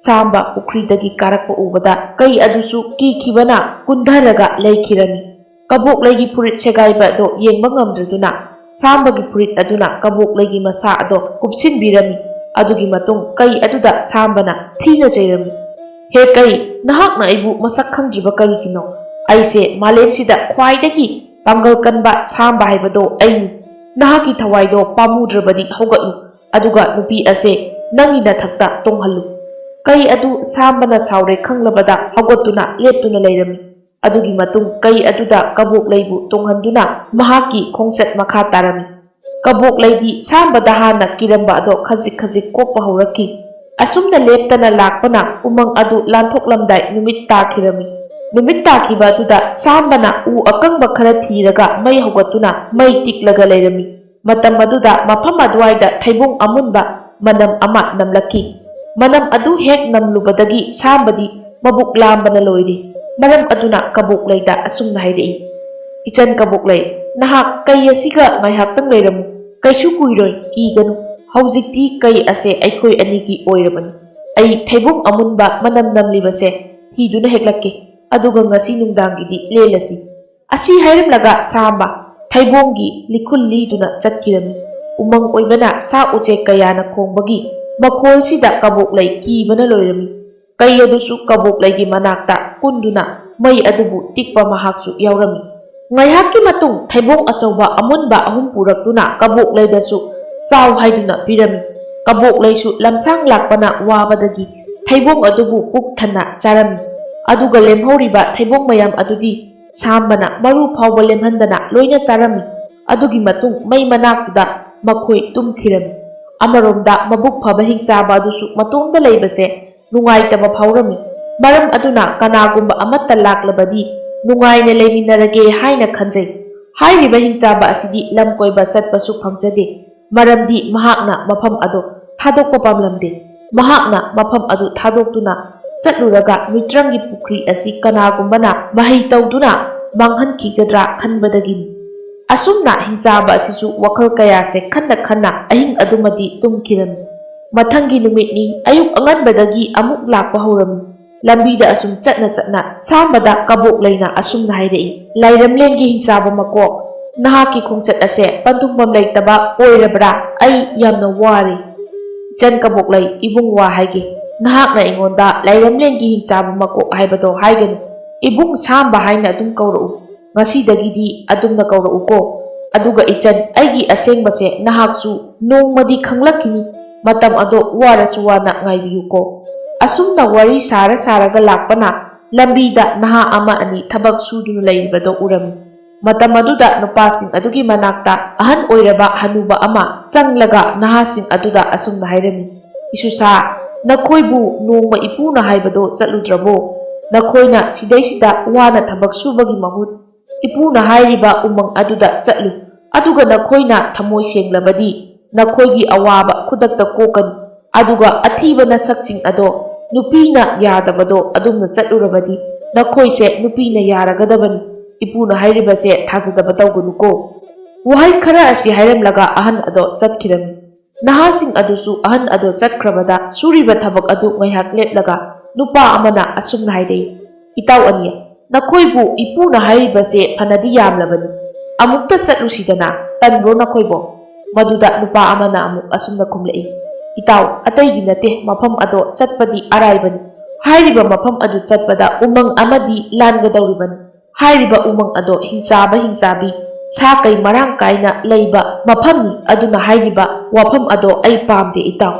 ꯁꯥꯝꯕ ꯄꯨꯈ꯭ꯔꯤꯗꯒꯤ ꯀꯥꯔꯛꯄ ꯎꯕꯗ ꯀꯩ ꯑꯗꯨꯁꯨ ꯀꯤꯈꯤꯕꯅ ꯀꯨꯟꯊꯔꯒ ꯂꯩꯈꯤꯔꯝꯃꯤ꯫ ꯀꯕꯣꯛꯂꯩꯒꯤ ꯐꯨꯔꯤꯠ ꯁꯦꯒꯥꯏꯕ ꯑꯗꯣ ꯌꯦꯡꯕ ꯉꯝꯗ꯭ꯔꯗꯨꯅ ꯁꯥꯝꯕꯒꯤ ꯐꯨꯔꯤꯠ ꯑꯗꯨꯅ ꯀꯕꯣꯛꯂꯩꯒꯤ ꯃꯁꯥ ꯑꯗꯣ ꯀꯨꯞꯁꯤꯟꯕꯤꯔꯝꯃꯤ꯫ ꯑꯗꯨꯒꯤ ꯃꯇꯨꯡ ꯀꯩ ꯑꯗꯨꯗ ꯁꯥꯝꯕꯅ ꯊꯤꯅ ꯆꯩꯔꯝꯃꯤ꯫ "ꯍꯦ ꯀꯩ, ꯅꯍꯥꯛꯅ ꯑꯩꯕꯨ ꯃꯁꯛ ꯈꯪꯗ꯭ꯔꯤꯕ ꯀꯔꯤꯒꯤꯅꯣ? ꯑꯩꯁꯦ ꯃꯥꯂꯦꯝꯁꯤꯗ ꯈ꯭ꯋꯥꯏꯗꯒꯤ ꯄꯥꯡꯒꯜ ꯀꯟꯕ ꯁꯥꯝꯕ ꯍꯥꯏꯕꯗꯣ ꯑꯩꯅꯤ꯫ ꯅꯍꯥꯛꯀꯤ ꯊꯋꯥꯏꯗꯣ ꯄꯥꯝꯃꯨꯗ꯭ꯔꯕꯗꯤ ꯍꯧꯒꯠꯂꯨ, ꯑꯗꯨꯒ ꯅꯨꯄꯤ ꯑꯁꯦ ꯅꯪꯒꯤ ꯅꯊꯛꯇ ꯇꯣꯡꯍꯜꯂꯨ꯫" ꯀꯩ ꯑꯗꯨ ꯁꯥꯝꯕꯅ ꯁꯥꯎꯔꯦ ꯈꯪꯂꯕꯗ ꯍꯧꯒꯠꯇꯨꯅ ꯂꯦꯞꯇꯨꯅ ꯂꯩꯔꯝꯃꯤ꯫ ꯑꯗꯨꯒꯤ ꯃꯇꯨꯡ ꯀꯩ ꯑꯗꯨꯗ ꯀꯕꯣꯛꯂꯩꯕꯨ ꯇꯣꯡꯍꯟꯗꯨꯅ ꯃꯍꯥꯛꯀꯤ ꯈꯣꯡꯆꯠ ꯃꯈꯥ ꯇꯥꯔꯝꯃꯤ꯫ ꯀꯕꯣꯛꯂꯩꯗꯤ ꯁꯥꯝꯕꯗ ꯍꯥꯟꯅ ꯀꯤꯔꯝꯕ ꯑꯗꯣ ꯈꯖꯤꯛ ꯈꯖꯤꯛ ꯀꯣꯛꯄ ꯍꯧꯔꯛꯈꯤ꯫ ꯑꯁꯨꯝꯅ ꯂꯦꯞꯇꯅ ꯂꯥꯛꯄꯅ ꯎꯃꯪ ꯑꯗꯨ ꯂꯥꯟꯊꯣꯛꯂꯝꯗꯥꯏ ꯅꯨꯃꯤꯠ ꯇꯥꯈꯤꯔꯝꯃꯤ꯫ ꯅꯨꯃꯤꯠ ꯇꯥꯈꯤꯕ ꯑꯗꯨꯗ ꯁꯥꯝꯕꯅ ꯎ ꯑꯀꯪꯕ ꯈꯔ ꯊꯤꯔꯒ ꯃꯩ ꯍꯧꯒꯠꯇꯨꯅ ꯃꯩ ꯇꯤꯛꯂꯒ ꯂꯩꯔꯝꯃꯤ꯫ ꯃꯇꯝ ꯑꯗꯨꯗ ꯃꯐꯝ ꯑꯗꯨꯋꯥꯏꯗ ꯊꯩꯕꯣꯡ ꯑꯃꯨꯟꯕ ꯃꯅꯝ ꯑꯃ ꯅꯝꯂꯛꯈꯤ꯫ ꯃꯅꯝ ꯑꯗꯨ ꯍꯦꯛ ꯅꯝꯂꯨꯕꯗꯒꯤ ꯁꯥꯝꯕꯗꯤ ꯃꯕꯨꯛ ꯂꯥꯝꯕꯅ ꯂꯣꯏꯔꯦ꯫ ꯃꯔꯝ ꯑꯗꯨꯅ ꯀꯕꯣꯛꯂꯩꯗ ꯑꯁꯨꯝꯅ ꯍꯥꯏꯔꯛꯏ, "ꯏꯆꯟ ꯀꯕꯣꯛꯂꯩ, ꯅꯍꯥꯛ ꯀꯩ ꯑꯁꯤꯒ ꯉꯥꯏꯍꯥꯛꯇꯪ ꯂꯩꯔꯝꯃꯨ꯫ ꯀꯩꯁꯨ ꯀꯨꯏꯔꯣꯏ, ꯀꯤꯒꯅꯨ꯫ ꯍꯧꯖꯤꯛꯇꯤ ꯀꯩ ꯑꯁꯦ ꯑꯩꯈꯣꯏ ꯑꯅꯤꯒꯤ ꯑꯣꯏꯔꯕꯅꯤ꯫ ꯑꯩ ꯊꯩꯕꯣꯡ ꯑꯃꯨꯟꯕ ꯃꯅꯝ ꯅꯝꯂꯤꯕꯁꯦ ꯊꯤꯗꯨꯅ ꯍꯦꯛꯂꯛꯀꯦ, ꯑꯗꯨꯒ ꯉꯁꯤ ꯅꯨꯡꯗꯥꯡꯒꯤꯗꯤ ꯂꯦꯜꯂꯁꯤ꯫" ꯑꯁꯤ ꯍꯥꯏꯔꯝꯂꯒ ꯁꯥꯝꯕ ꯊꯩꯕꯣꯡꯒꯤ ꯂꯤꯈꯨꯜ ꯂꯤꯗꯨꯅ ꯆꯠꯈꯤꯔꯝꯃꯤ꯫ ꯎꯃꯪ ꯑꯣꯏꯕꯅ ꯁꯥ ꯎꯆꯦꯛ ꯀꯌꯥꯅ ꯈꯣꯡꯕꯒꯤ ꯃꯈꯣꯜꯁꯤꯗ ꯀꯕꯣꯛꯂꯩ ꯀꯤꯕꯅ ꯂꯣꯏꯔꯝꯃꯤ꯫ ꯀꯩ ꯑꯗꯨꯁꯨ ꯀꯕꯣꯛꯂꯩꯒꯤ ꯃꯅꯥꯛꯇ ꯀꯨꯟꯗꯨꯅ ꯃꯩ ꯑꯗꯨꯕꯨ ꯇꯤꯛꯄ ꯃꯍꯥꯛꯁꯨ ꯌꯥꯎꯔꯝꯃꯤ꯫ ꯉꯥꯏꯍꯥꯛꯀꯤ ꯃꯇꯨꯡ ꯊꯩꯕꯣꯡ ꯑꯆꯧꯕ ꯑꯃꯨꯟꯕ ꯑꯍꯨꯝ ꯄꯨꯔꯛꯇꯨꯅ ꯀꯕꯣꯛꯂꯩꯗꯁꯨ ꯆꯥꯎ ꯍꯥꯏꯗꯨꯅ ꯄꯤꯔꯝꯃꯤ꯫ ꯀꯕꯣꯛꯂꯩꯁꯨ ꯂꯝꯁꯥꯡ ꯂꯥꯛꯄꯅ ꯋꯥꯕꯗꯒꯤ ꯊꯩꯕꯣꯡ ꯑꯗꯨꯕꯨ ꯄꯨꯛ ꯊꯟꯅ ꯆꯥꯔꯝꯃꯤ꯫ ꯑꯗꯨꯒ ꯂꯦꯝꯍꯧꯔꯤꯕ ꯊꯩꯕꯣꯡ ꯃꯌꯥꯝ ꯑꯗꯨꯗꯤ ꯁꯥꯝꯕꯅ ꯃꯔꯨ ꯐꯥꯎꯕ ꯂꯦꯝꯍꯟꯗꯅ ꯂꯣꯏꯅ ꯆꯥꯔꯝꯃꯤ꯫ ꯑꯗꯨꯒꯤ ꯃꯇꯨꯡ ꯃꯩ ꯃꯅꯥꯛꯇꯨꯗ ꯃꯈꯣꯏ ꯇꯨꯝꯈꯤꯔꯝꯃꯤ꯫ ꯑꯃꯔꯣꯝꯗ ꯃꯕꯨꯛ ꯐꯕ ꯍꯤꯡꯆꯥꯕ ꯑꯗꯨꯁꯨ ꯃꯇꯣꯝꯇ ꯂꯩꯕꯁꯦ ꯅꯨꯡꯉꯥꯏꯇꯕ ꯐꯥꯎꯔꯝꯃꯤ꯫ ꯃꯔꯝ ꯑꯗꯨꯅ ꯀꯅꯥꯒꯨꯝꯕ ꯑꯃꯠꯇ ꯂꯥꯛꯂꯕꯗꯤ ꯅꯨꯡꯉꯥꯏꯅ ꯂꯩꯃꯤꯟꯅꯔꯒꯦ ꯍꯥꯏꯅ ꯈꯟꯖꯩ꯫ ꯍꯥꯏꯔꯤꯕ ꯍꯤꯡꯆꯥꯕ ꯑꯁꯤꯗꯤ ꯂꯝ ꯀꯣꯏꯕ ꯆꯠꯄꯁꯨ ꯐꯪꯖꯗꯦ, ꯃꯔꯝꯗꯤ ꯃꯍꯥꯛꯅ ꯃꯐꯝ ꯑꯗꯨ ꯊꯥꯗꯣꯛꯄ ꯄꯥꯝꯂꯝꯗꯦ꯫ ꯃꯍꯥꯛꯅ ꯃꯐꯝ ꯑꯗꯨ ꯊꯥꯗꯣꯛꯇꯨꯅ ꯆꯠꯂꯨꯔꯒ ꯃꯤꯇ꯭ꯔꯪꯒꯤ ꯄꯨꯈ꯭ꯔꯤ ꯑꯁꯤ ꯀꯅꯥꯒꯨꯝꯕꯅ ꯃꯍꯩ ꯇꯧꯗꯨꯅ ꯃꯥꯡꯍꯟꯈꯤꯒꯗ꯭ꯔꯥ ꯈꯟꯕꯗꯒꯤꯅꯤ꯫ ꯑꯁꯨꯝꯅ ꯍꯤꯡꯆꯥꯕ ꯑꯁꯤꯁꯨ ꯋꯥꯈꯜ ꯀꯌꯥꯁꯦ ꯈꯟꯅ ꯈꯟꯅ ꯑꯍꯤꯡ ꯑꯗꯨꯃꯗꯤ ꯇꯨꯝꯈꯤꯔꯝꯃꯤ꯫ ꯃꯊꯪꯒꯤ ꯅꯨꯃꯤꯠꯅꯤ, ꯑꯌꯨꯛ ꯑꯉꯟꯕꯗꯒꯤ ꯑꯃꯨꯛ ꯂꯥꯛꯄ ꯍꯧꯔꯝꯃꯤ꯫ ꯂꯝꯕꯤꯗ ꯑꯁꯨꯝ ꯆꯠꯅ ꯆꯠꯅ ꯁꯥꯝꯕꯗ ꯀꯕꯣꯛ ꯂꯩꯅ ꯑꯁꯨꯝꯅ ꯍꯥꯏꯔꯛꯏ, "ꯂꯥꯏꯔꯦꯝꯂꯦꯟꯒꯤ ꯍꯤꯡꯆꯥꯕ ꯃꯀꯣꯛ, ꯅꯍꯥꯛꯀꯤ ꯈꯣꯡꯆꯠ ꯑꯁꯦ ꯄꯟꯊꯨꯡꯐꯝ ꯂꯩꯇꯕ ꯑꯣꯏꯔꯕ꯭ꯔꯥ? ꯑꯩ ꯌꯥꯝꯅ ꯋꯥꯔꯦ꯫" "ꯏꯆꯟ ꯀꯕꯣꯛ ꯂꯩ, ꯏꯕꯨꯡ ꯋꯥ ꯍꯥꯏꯒꯦ꯫ ꯅꯍꯥꯛꯅ ꯑꯩꯉꯣꯟꯗ ꯂꯥꯏꯔꯦꯝꯂꯦꯟꯒꯤ ꯍꯤꯡꯆꯥꯕ ꯃꯀꯣꯛ ꯍꯥꯏꯕꯗꯣ ꯍꯥꯏꯒꯅꯨ꯫ ꯏꯕꯨꯡ ꯁꯥꯝꯕ ꯍꯥꯏꯅ ꯑꯗꯨꯝ ꯀꯧꯔꯛꯎ꯫ ꯉꯁꯤꯗꯒꯤꯗꯤ ꯑꯗꯨꯝꯅ ꯀꯧꯔꯛꯎꯀꯣ꯫ ꯑꯗꯨꯒ ꯏꯆꯟ, ꯑꯩꯒꯤ ꯑꯁꯦꯡꯕꯁꯦ ꯅꯍꯥꯛꯁꯨ ꯅꯣꯡꯃꯗꯤ ꯈꯪꯂꯛꯈꯤꯅꯤ꯫ ꯃꯇꯝ ꯑꯗꯣ ꯋꯥꯔꯁꯨ ꯋꯥꯅ ꯉꯥꯏꯕꯤꯌꯨꯀꯣ꯫" ꯑꯁꯨꯝꯅ ꯋꯥꯔꯤ ꯁꯥꯔ ꯁꯥꯔꯒ ꯂꯥꯛꯄꯅ ꯂꯝꯕꯤꯗ ꯅꯍꯥ ꯑꯃ ꯑꯅꯤ ꯊꯕꯛ ꯁꯨꯗꯨꯅ ꯂꯩꯔꯤꯕꯗꯣ ꯎꯔꯝꯃꯤ꯫ ꯃꯇꯝ ꯑꯗꯨꯗ ꯅꯨꯄꯥꯁꯤꯡ ꯑꯗꯨꯒꯤ ꯃꯅꯥꯛꯇ ꯑꯍꯟ ꯑꯣꯏꯔꯕ ꯍꯅꯨꯕ ꯑꯃ ꯆꯪꯂꯒ ꯅꯍꯥꯁꯤꯡ ꯑꯗꯨꯗ ꯑꯁꯨꯝꯅ ꯍꯥꯏꯔꯝꯃꯤ, "ꯏꯁꯨꯁꯥ, ꯅꯈꯣꯏꯕꯨ ꯅꯣꯡꯃ ꯏꯄꯨꯅ ꯍꯥꯏꯕꯗꯣ ꯆꯠꯂꯨꯗ꯭ꯔꯕꯣ? ꯅꯈꯣꯏꯅ ꯁꯤꯗꯩꯁꯤꯗ ꯋꯥꯅ ꯊꯕꯛ ꯁꯨꯕꯒꯤ ꯃꯍꯨꯠ ꯏꯄꯨꯅ ꯍꯥꯏꯔꯤꯕ ꯎꯃꯪ ꯑꯗꯨꯗ ꯆꯠꯂꯨ꯫ ꯑꯗꯨꯒ ꯅꯈꯣꯏꯅ ꯊꯃꯣꯏ ꯁꯦꯡꯂꯕꯗꯤ ꯅꯈꯣꯏꯒꯤ ꯑꯋꯥꯕ ꯈꯨꯗꯛꯇ ꯀꯣꯛꯀꯅꯤ꯫ ꯑꯗꯨꯒ ꯑꯊꯤꯕ ꯅꯁꯛꯁꯤꯡ ꯑꯗꯣ ꯅꯨꯄꯤꯅ ꯌꯥꯗꯕꯗꯣ ꯑꯗꯨꯝꯅ ꯆꯠꯂꯨꯔꯕꯗꯤ ꯅꯈꯣꯏꯁꯦ ꯅꯨꯄꯤꯅ ꯌꯥꯔꯒꯗꯕꯅꯤ꯫ ꯏꯄꯨꯅ ꯍꯥꯏꯔꯤꯕꯁꯦ ꯊꯥꯖꯗꯕ ꯇꯧꯒꯅꯨꯀꯣ꯫" ꯋꯥꯍꯩ ꯈꯔ ꯑꯁꯤ ꯍꯥꯏꯔꯝꯂꯒ ꯑꯍꯟ ꯑꯗꯣ ꯆꯠꯈꯤꯔꯝꯃꯤ꯫ ꯅꯍꯥꯁꯤꯡ ꯑꯗꯨꯁꯨ ꯑꯍꯟ ꯑꯗꯣ ꯆꯠꯈ꯭ꯔꯕꯗ ꯁꯨꯔꯤꯕ ꯊꯕꯛ ꯑꯗꯨ ꯉꯥꯏꯍꯥꯛ ꯂꯦꯞꯂꯒ ꯅꯨꯄꯥ ꯑꯃꯅ ꯑꯁꯨꯝꯅ ꯍꯥꯏꯔꯛꯏ, "ꯏꯇꯥꯎ ꯑꯅꯤ, ꯅꯈꯣꯏꯕꯨ ꯏꯄꯨꯅ ꯍꯥꯏꯔꯤꯕꯁꯦ ꯐꯅꯗꯤ ꯌꯥꯝꯂꯕꯅꯤ꯫ ꯑꯃꯨꯛꯇ ꯆꯠꯂꯨꯁꯤꯗꯅ, ꯇꯟꯕ꯭ꯔꯣ ꯅꯈꯣꯏꯕꯣ?" ꯃꯗꯨꯗ ꯅꯨꯄꯥ ꯑꯃꯅ ꯑꯃꯨꯛ ꯑꯁꯨꯝꯅ ꯈꯨꯝꯂꯛꯏ, "ꯏꯇꯥꯎ, ꯑꯇꯩꯒꯤ ꯅꯠꯇꯦ, ꯃꯐꯝ ꯑꯗꯣ ꯆꯠꯄꯗꯤ ꯑꯔꯥꯏꯕꯅꯤ꯫ ꯍꯥꯏꯔꯤꯕ ꯃꯐꯝ ꯑꯗꯨ ꯆꯠꯄꯗ ꯎꯃꯪ ꯑꯃꯗꯤ ꯂꯥꯟꯒꯗꯧꯔꯤꯕꯅꯤ꯫ ꯍꯥꯏꯔꯤꯕ ꯎꯃꯪ ꯑꯗꯣ ꯍꯤꯡꯆꯥꯕ ꯍꯤꯡꯆꯥꯕꯤ ꯁꯥ ꯀꯩ ꯃꯔꯥꯡ ꯀꯥꯏꯅ ꯂꯩꯕ ꯃꯐꯝꯅꯤ꯫ ꯑꯗꯨꯅ ꯍꯥꯏꯔꯤꯕ ꯋꯥꯐꯝ ꯑꯗꯣ ꯑꯩ ꯄꯥꯝꯗꯦ ꯏꯇꯥꯎ꯫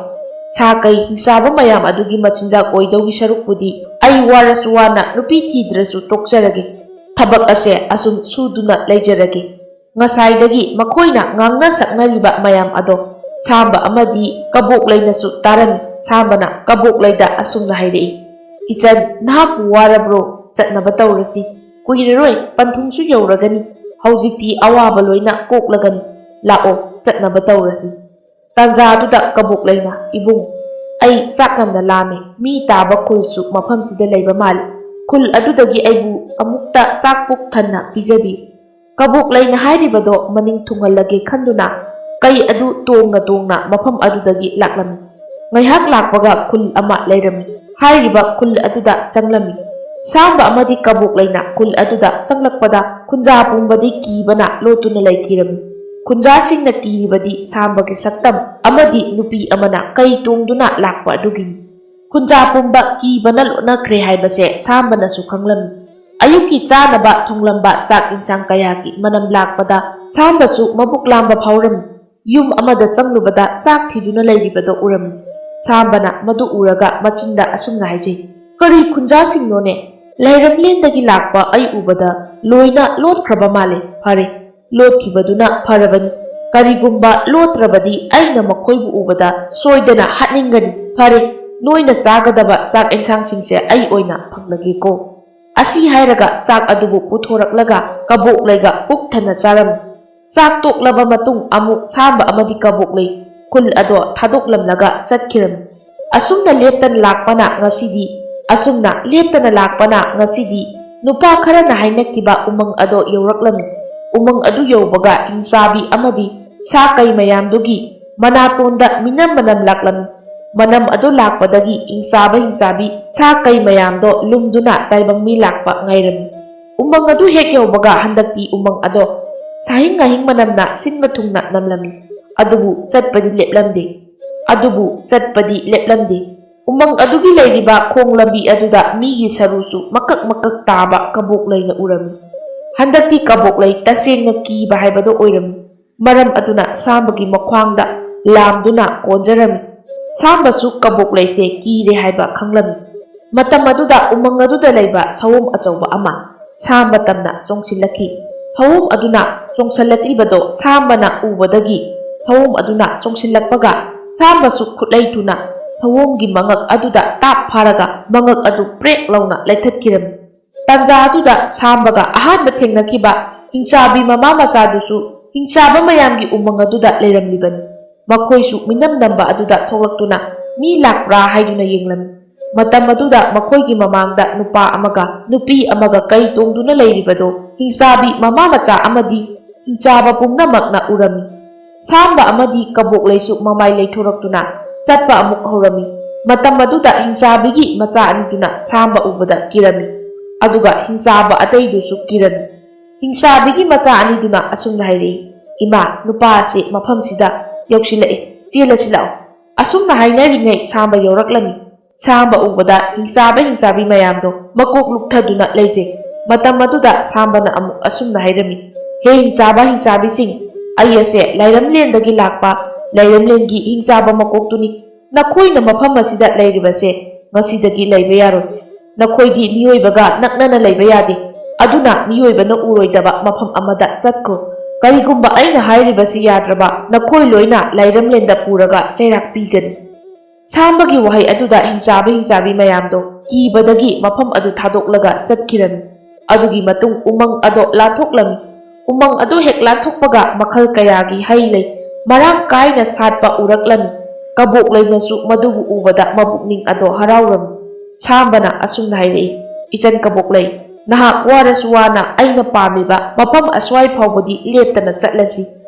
ꯁꯥ ꯀꯩ ꯍꯤꯡꯆꯥꯕ ꯃꯌꯥꯝ ꯑꯗꯨꯒꯤ ꯃꯆꯤꯟꯖꯥꯛ ꯑꯣꯏꯗꯧꯒꯤ ꯁꯔꯨꯛꯄꯨꯗꯤ ꯑꯩ ꯋꯥꯔꯁꯨ ꯋꯥꯅ ꯅꯨꯄꯤ ꯊꯤꯗ꯭ꯔꯁꯨ ꯇꯣꯛꯆꯔꯒꯦ꯫ ꯊꯕꯛ ꯑꯁꯦ ꯑꯁꯨꯝ ꯁꯨꯗꯨꯅ ꯂꯩꯖꯔꯒꯦ꯫" ꯉꯁꯥꯏꯗꯒꯤ ꯃꯈꯣꯏꯅ ꯉꯥꯡꯅ ꯁꯛꯅꯔꯤꯕ ꯃꯌꯥꯝ ꯑꯗꯣ ꯁꯥꯝꯕ ꯑꯃꯗꯤ ꯀꯕꯣꯛ ꯂꯩꯅꯁꯨ ꯇꯥꯔꯝꯃꯤ꯫ ꯁꯥꯝꯕꯅ ꯀꯕꯣꯛ ꯂꯩꯗ ꯑꯁꯨꯝꯅ ꯍꯥꯏꯔꯛꯏ, "ꯏꯆꯟ, ꯅꯍꯥꯛꯄꯨ ꯋꯥꯔꯕ꯭ꯔꯣ? ꯆꯠꯅꯕ ꯇꯧꯔꯁꯤ꯫ ꯀꯨꯏꯔꯔꯣꯏ, ꯄꯟꯊꯨꯡꯁꯨ ꯌꯧꯔꯒꯅꯤ꯫ ꯍꯧꯖꯤꯛꯇꯤ ꯑꯋꯥꯕ ꯂꯣꯏꯅ ꯀꯣꯛꯂꯒꯅꯤ꯫ ꯂꯥꯛꯑꯣ, ꯆꯠꯅꯕ ꯇꯧꯔꯁꯤ꯫ ꯇꯥꯟꯖꯥꯗꯨꯗ ꯀꯕꯣꯛꯂꯩꯅ, "ꯏꯕꯨꯡ, ꯑꯩ ꯆꯥꯛ ꯌꯥꯝꯅ ꯂꯥꯝꯃꯦ꯫ ꯃꯤ ꯇꯥꯕ ꯈꯨꯜꯁꯨ ꯃꯐꯝꯁꯤꯗ ꯂꯩꯕ ꯃꯥꯜꯂꯤ꯫ ꯈꯨꯜ ꯑꯗꯨꯗꯒꯤ ꯑꯩꯕꯨ ꯑꯃꯨꯛꯇ ꯆꯥꯛ ꯄꯨꯛ ꯊꯟꯅ ꯄꯤꯖꯕꯤꯌꯨ꯫" ꯀꯕꯣꯛꯂꯩꯅ ꯍꯥꯏꯔꯤꯕꯗꯣ ꯃꯅꯤꯡ ꯊꯨꯡꯍꯜꯂꯒꯦ ꯈꯟꯗꯨꯅ ꯀꯩ ꯑꯗꯨ ꯇꯣꯡꯅ ꯇꯣꯡꯅ ꯃꯐꯝ ꯑꯗꯨꯗꯒꯤ ꯂꯥꯛꯂꯝꯃꯤ꯫ ꯉꯥꯏꯍꯥꯛ ꯂꯥꯛꯄꯒ ꯈꯨꯜ ꯑꯃ ꯂꯩꯔꯝꯃꯤ꯫ ꯍꯥꯏꯔꯤꯕ ꯈꯨꯜ ꯑꯗꯨꯗ ꯆꯪꯂꯝꯃꯤ꯫ ꯁꯥꯝꯕ ꯑꯃꯗꯤ ꯀꯕꯣꯛꯂꯩꯅ ꯈꯨꯜ ꯑꯗꯨꯗ ꯆꯪꯂꯛꯄꯗ ꯈꯨꯟꯖꯥ ꯄꯨꯝꯕꯗꯤ ꯀꯤꯕꯅ ꯂꯣꯠꯇꯨꯅ ꯂꯩꯈꯤꯔꯝꯃꯤ꯫ ꯈꯨꯟꯖꯥꯁꯤꯡꯅ ꯀꯤꯔꯤꯕꯗꯤ ꯁꯥꯝꯕꯒꯤ ꯁꯛꯇꯝ ꯑꯃꯗꯤ ꯅꯨꯄꯤ ꯑꯃꯅ ꯀꯩ ꯇꯣꯡꯗꯨꯅ ꯂꯥꯛꯄ ꯑꯗꯨꯒꯤꯅꯤ꯫ ꯈꯨꯟꯖꯥ ꯄꯨꯝꯕ ꯀꯤꯕꯅ ꯂꯣꯠꯅꯈ꯭ꯔꯦ ꯍꯥꯏꯕꯁꯦ ꯁꯥꯝꯕꯅꯁꯨ ꯈꯪꯂꯝꯃꯤ꯫ ꯑꯌꯨꯛꯀꯤ ꯆꯥꯅꯕ ꯊꯣꯡꯂꯝꯕ ꯆꯥꯛ ꯏꯟꯁꯥꯡ ꯀꯌꯥꯒꯤ ꯃꯅꯝ ꯂꯥꯛꯄꯗ ꯁꯥꯝꯕꯁꯨ ꯃꯕꯨꯛ ꯂꯥꯝꯕ ꯐꯥꯎꯔꯝꯃꯤ꯫ ꯌꯨꯝ ꯑꯃꯗ ꯆꯪꯂꯨꯕꯗ ꯆꯥꯛ ꯊꯤꯗꯨꯅ ꯂꯩꯔꯤꯕꯗꯣ ꯎꯔꯝꯃꯤ꯫ ꯁꯥꯝꯕꯅ ꯃꯗꯨ ꯎꯔꯒ ꯃꯆꯤꯟꯗ ꯑꯁꯨꯝꯅ ꯍꯥꯏꯖꯩ, "ꯀꯔꯤ ꯈꯨꯟꯖꯥꯁꯤꯡꯅꯣꯅꯦ? ꯂꯩꯔꯝꯂꯦꯟꯗꯒꯤ ꯂꯥꯛꯄ ꯑꯩ ꯎꯕꯗ ꯂꯣꯏꯅ ꯂꯣꯠꯈ꯭ꯔꯕ ꯃꯥꯜꯂꯦ꯫ ꯐꯔꯦ, ꯂꯣꯠꯈꯤꯕꯗꯨꯅ ꯐꯔꯕꯅꯤ꯫ ꯀꯔꯤꯒꯨꯝꯕ ꯂꯣꯠꯇ꯭ꯔꯕꯗꯤ ꯑꯩꯅ ꯃꯈꯣꯏꯕꯨ ꯎꯕꯗ ꯁꯣꯏꯗꯅ ꯍꯥꯠꯅꯤꯡꯒꯅꯤ꯫ ꯐꯔꯦ, ꯅꯣꯏꯅ ꯆꯥꯒꯗꯕ ꯆꯥꯛ ꯑꯦꯟꯁꯥꯡꯁꯤꯡꯁꯦ ꯑꯩ ꯑꯣꯏꯅ ꯐꯪꯂꯒꯦꯀꯣ꯫" ꯑꯁꯤ ꯍꯥꯏꯔꯒ ꯆꯥꯛ ꯑꯗꯨꯕꯨ ꯄꯨꯊꯣꯔꯛꯂꯒ ꯀꯕꯣꯛꯂꯩꯒ ꯄꯨꯛ ꯊꯟꯅ ꯆꯥꯔꯝꯃꯤ꯫ ꯆꯥꯛ ꯇꯣꯛꯂꯕ ꯃꯇꯨꯡ ꯑꯃꯨꯛ ꯁꯥꯝꯕ ꯑꯃꯗꯤ ꯀꯕꯣꯛꯂꯩ ꯈꯨꯜ ꯑꯗꯣ ꯊꯥꯗꯣꯛꯂꯝꯂꯒ ꯆꯠꯈꯤꯔꯝꯃꯤ꯫ ꯑꯁꯨꯝꯅ ꯂꯦꯞꯇꯅ ꯂꯥꯛꯄꯅ ꯉꯁꯤꯗꯤ, ꯑꯁꯨꯝꯅ ꯂꯦꯞꯇꯅ ꯂꯥꯛꯄꯅ ꯉꯁꯤꯗꯤ ꯅꯨꯄꯥ ꯈꯔꯅ ꯍꯥꯏꯅꯈꯤꯕ ꯎꯃꯪ ꯑꯗꯣ ꯌꯧꯔꯛꯂꯝꯃꯤ꯫ ꯎꯃꯪ ꯑꯗꯨ ꯌꯧꯕꯒ ꯍꯤꯡꯆꯥꯕꯤ ꯑꯃꯗꯤ ꯁꯥ ꯀꯩ ꯃꯌꯥꯝꯗꯨꯒꯤ ꯃꯅꯥꯇꯣꯟꯗ ꯃꯤꯅꯝ ꯃꯅꯝ ꯂꯥꯛꯂꯝꯃꯤ꯫ ꯃꯅꯝ ꯑꯗꯨ ꯂꯥꯛꯄꯗꯒꯤ ꯍꯤꯡꯆꯥꯕ ꯍꯤꯡꯆꯥꯕꯤ ꯁꯥ ꯀꯩ ꯃꯌꯥꯝꯗꯣ ꯂꯨꯝꯗꯨꯅ ꯇꯥꯏꯕꯪ ꯃꯤ ꯂꯥꯛꯄ ꯉꯥꯏꯔꯝꯃꯤ꯫ ꯎꯃꯪ ꯑꯗꯨ ꯍꯦꯛ ꯌꯧꯕꯒ ꯍꯟꯗꯛꯇꯤ ꯎꯃꯪ ꯑꯗꯣ ꯁꯥꯍꯤꯡ ꯉꯥꯍꯤꯡ ꯃꯅꯝꯅ ꯁꯤꯟꯕ ꯊꯨꯡꯅ ꯅꯝꯂꯝꯃꯤ꯫ ꯑꯗꯨꯕꯨ ꯆꯠꯄꯗꯤ ꯂꯦꯞꯂꯝꯗꯦ꯫ ꯑꯗꯨꯕꯨ ꯆꯠꯄꯗꯤ ꯂꯦꯞꯂꯝꯗꯦ꯫ ꯎꯃꯪ ꯑꯗꯨꯒꯤ ꯂꯩꯔꯤꯕ ꯈꯣꯡ ꯂꯝꯕꯤ ꯑꯗꯨꯗ ꯃꯤꯒꯤ ꯁꯔꯨꯁꯨ ꯃꯀꯛ ꯃꯀꯛ ꯇꯥꯕ ꯀꯕꯣꯛꯂꯩꯅ ꯎꯔꯝꯃꯤ꯫ ꯍꯟꯗꯛꯇꯤ ꯀꯕꯣꯛꯂꯩ ꯇꯁꯦꯡꯅ ꯀꯤꯕ ꯍꯥꯏꯕꯗꯨ ꯑꯣꯏꯔꯝꯃꯤ꯫ ꯃꯔꯝ ꯑꯗꯨꯅ ꯁꯥꯝꯕꯒꯤ ꯃꯈ꯭ꯋꯥꯡꯗ ꯂꯥꯝꯗꯨꯅ ꯀꯣꯟꯖꯔꯝꯃꯤ꯫ ꯁꯥꯝꯕꯁꯨ ꯀꯕꯣꯛꯂꯩꯁꯦ ꯀꯤꯔꯦ ꯍꯥꯏꯕ ꯈꯪꯂꯝꯃꯤ꯫ ꯃꯇꯝ ꯑꯗꯨꯗ ꯎꯃꯪ ꯑꯗꯨꯗ ꯂꯩꯕ ꯁꯑꯣꯝ ꯑꯆꯧꯕ ꯑꯃ ꯁꯥꯝꯕ ꯇꯝꯅ ꯆꯣꯡꯁꯤꯜꯂꯛꯈꯤ꯫ ꯁꯑꯣꯝ ꯑꯗꯨꯅ ꯆꯣꯡꯁꯤꯜꯂꯛꯂꯤꯕꯗꯣ ꯁꯥꯝꯕꯅ ꯎꯕꯗꯒꯤ ꯁꯑꯣꯝ ꯑꯗꯨꯅ ꯆꯣꯡꯁꯤꯜꯂꯛꯄꯒ ꯁꯥꯝꯕꯁꯨ ꯈꯨꯠꯂꯩ ꯊꯨꯅ ꯁꯑꯣꯝꯒꯤ ꯃꯉꯛ ꯑꯗꯨꯗ ꯇꯥꯞ ꯐꯥꯔꯒ ꯃꯉꯛ ꯑꯗꯨ ꯄ꯭ꯔꯦꯛ ꯂꯥꯎꯅ ꯂꯩꯊꯠꯈꯤꯔꯝꯃꯤ꯫ ꯇꯥꯟꯖꯥ ꯑꯗꯨꯗ ꯁꯥꯝꯕꯒ ꯑꯍꯥꯟꯕ ꯊꯦꯡꯅꯈꯤꯕ ꯍꯤꯡꯆꯥꯕꯤ ꯃꯃꯥ ꯃꯆꯥꯗꯨꯁꯨ ꯍꯤꯡꯆꯥꯕ ꯃꯌꯥꯝꯒꯤ ꯎꯃꯪ ꯑꯗꯨꯗ ꯂꯩꯔꯝꯂꯤꯕꯅꯤ꯫ ꯃꯈꯣꯏꯁꯨ ꯃꯤꯅꯝ ꯅꯝꯕ ꯑꯗꯨꯗ ꯊꯣꯛꯂꯛꯇꯨꯅ ꯃꯤ ꯂꯥꯛꯄ꯭ꯔꯥ ꯍꯥꯏꯗꯨꯅ ꯌꯦꯡꯂꯝꯃꯤ꯫ ꯃꯇꯝ ꯑꯗꯨꯗ ꯃꯈꯣꯏꯒꯤ ꯃꯃꯥꯡꯗ ꯅꯨꯄꯥ ꯑꯃꯒ ꯅꯨꯄꯤ ꯑꯃꯒ ꯀꯩ ꯇꯣꯡꯗꯨꯅ ꯂꯩꯔꯤꯕꯗꯣ ꯍꯤꯡꯆꯥꯕꯤ ꯃꯃꯥ ꯃꯆꯥ ꯑꯃꯗꯤ ꯍꯤꯡꯆꯥꯕ ꯄꯨꯝꯅꯃꯛꯅ ꯎꯔꯝꯃꯤ꯫ ꯁꯥꯝꯕ ꯑꯃꯗꯤ ꯀꯕꯣꯛꯂꯩꯁꯨ ꯃꯃꯥꯏ ꯂꯩꯊꯣꯔꯛꯇꯨꯅ ꯆꯠꯄ ꯑꯃꯨꯛ ꯍꯧꯔꯝꯃꯤ꯫ ꯃꯇꯝ ꯑꯗꯨꯗ ꯍꯤꯡꯆꯥꯕꯤꯒꯤ ꯃꯆꯥ ꯑꯅꯤꯗꯨꯅ ꯁꯥꯝꯕ ꯎꯕꯗ ꯀꯤꯔꯝꯃꯤ꯫ ꯑꯗꯨꯒ ꯍꯤꯡꯆꯥꯕ ꯑꯇꯩꯗꯨꯁꯨ ꯀꯤꯔꯝꯃꯤ꯫ ꯍꯤꯡꯆꯥꯕꯤꯒꯤ ꯃꯆꯥ ꯑꯅꯤꯗꯨꯅ ꯑꯁꯨꯝꯅ ꯍꯥꯏꯔꯛꯏ, "ꯏꯃꯥ, ꯅꯨꯄꯥ ꯑꯁꯤ ꯃꯐꯝꯁꯤꯗ ꯌꯧꯁꯤꯜꯂꯛꯏ, ꯆꯦꯜꯂꯁꯤ ꯂꯥꯛꯑꯣ꯫" ꯑꯁꯨꯝꯅ ꯍꯥꯏꯅꯔꯤꯉꯩ ꯁꯥꯝꯕ ꯌꯧꯔꯛꯂꯝꯃꯤ꯫ ꯁꯥꯝꯕ ꯎꯕꯗ ꯍꯤꯡꯆꯥꯕ ꯍꯤꯡꯆꯥꯕꯤ ꯃꯌꯥꯝꯗꯣ ꯃꯀꯣꯛ ꯂꯨꯞꯊꯗꯨꯅ ꯂꯩꯖꯩ꯫ ꯃꯇꯝ ꯑꯗꯨꯗ ꯁꯥꯝꯕꯅ ꯑꯃꯨꯛ ꯑꯁꯨꯝꯅ ꯍꯥꯏꯔꯝꯃꯤ, "ꯍꯦ ꯍꯤꯡꯆꯥꯕ ꯍꯤꯡꯆꯥꯕꯤꯁꯤꯡ, ꯑꯩ ꯑꯁꯦ ꯂꯥꯏꯔꯝꯂꯦꯟꯗꯒꯤ ꯂꯥꯛꯄ ꯂꯥꯏꯔꯝꯂꯦꯟꯒꯤ ꯍꯤꯡꯆꯥꯕ ꯃꯀꯣꯛꯇꯨꯅꯤ꯫ ꯅꯈꯣꯏꯅ ꯃꯐꯝ ꯑꯁꯤꯗ ꯂꯩꯔꯤꯕꯁꯦ ꯉꯁꯤꯗꯒꯤ ꯂꯩꯕ ꯌꯥꯔꯣꯏ꯫ ꯅꯈꯣꯏꯗꯤ ꯃꯤꯑꯣꯏꯕꯒ ꯅꯛꯅꯅ ꯂꯩꯕ ꯌꯥꯗꯦ꯫ ꯑꯗꯨꯅ ꯃꯤꯑꯣꯏꯕꯅ ꯎꯔꯣꯏꯗꯕ ꯃꯐꯝ ꯑꯃꯗ ꯆꯠꯈ꯭ꯔꯣ꯫ ꯀꯔꯤꯒꯨꯝꯕ ꯑꯩꯅ ꯍꯥꯏꯔꯤꯕꯁꯤ ꯌꯥꯗ꯭ꯔꯕ ꯅꯈꯣꯏ ꯂꯣꯏꯅ ꯂꯥꯏꯔꯝꯂꯦꯟꯗ ꯄꯨꯔꯒ ꯆꯩꯔꯥꯛ ꯄꯤꯒꯅꯤ꯫" ꯁꯥꯝꯕꯒꯤ ꯋꯥꯍꯩ ꯑꯗꯨꯗ ꯍꯤꯡꯆꯥꯕ ꯍꯤꯡꯆꯥꯕꯤ ꯃꯌꯥꯝꯗꯣ ꯀꯤꯕꯗꯒꯤ ꯃꯐꯝ ꯑꯗꯨ ꯊꯥꯗꯣꯛꯂꯒ ꯆꯠꯈꯤꯔꯝꯃꯤ꯫ ꯑꯗꯨꯒꯤ ꯃꯇꯨꯡ ꯎꯃꯪ ꯑꯗꯣ ꯂꯥꯟꯊꯣꯛꯂꯝꯃꯤ꯫ ꯎꯃꯪ ꯑꯗꯨ ꯍꯦꯛ ꯂꯥꯟꯊꯣꯛꯄꯒ ꯃꯈꯜ ꯀꯌꯥꯒꯤ ꯍꯩ ꯂꯩ ꯃꯔꯥꯡ ꯀꯥꯏꯅ ꯁꯥꯠꯄ ꯎꯔꯛꯂꯝꯃꯤ꯫ ꯀꯕꯣꯛꯂꯩꯅꯁꯨ ꯃꯗꯨꯕꯨ ꯎꯕꯗ ꯃꯄꯨꯛꯅꯤꯡ ꯑꯗꯣ ꯍꯔꯥꯎꯔꯝꯃꯤ꯫ ꯁꯥꯝꯕꯅ ꯑꯁꯨꯝꯅ ꯍꯥꯏꯔꯛꯏ, "ꯏꯆꯟ ꯀꯕꯣꯛꯂꯩ, ꯅꯍꯥꯛ ꯋꯥꯔꯁꯨ ꯋꯥꯅ ꯑꯩꯅ ꯄꯥꯝꯃꯤꯕ ꯃꯐꯝ ꯑꯁ꯭ꯋꯥꯏ ꯐꯥꯎꯕꯗꯤ ꯂꯦꯞꯇꯅ ꯆꯠꯂꯁꯤ꯫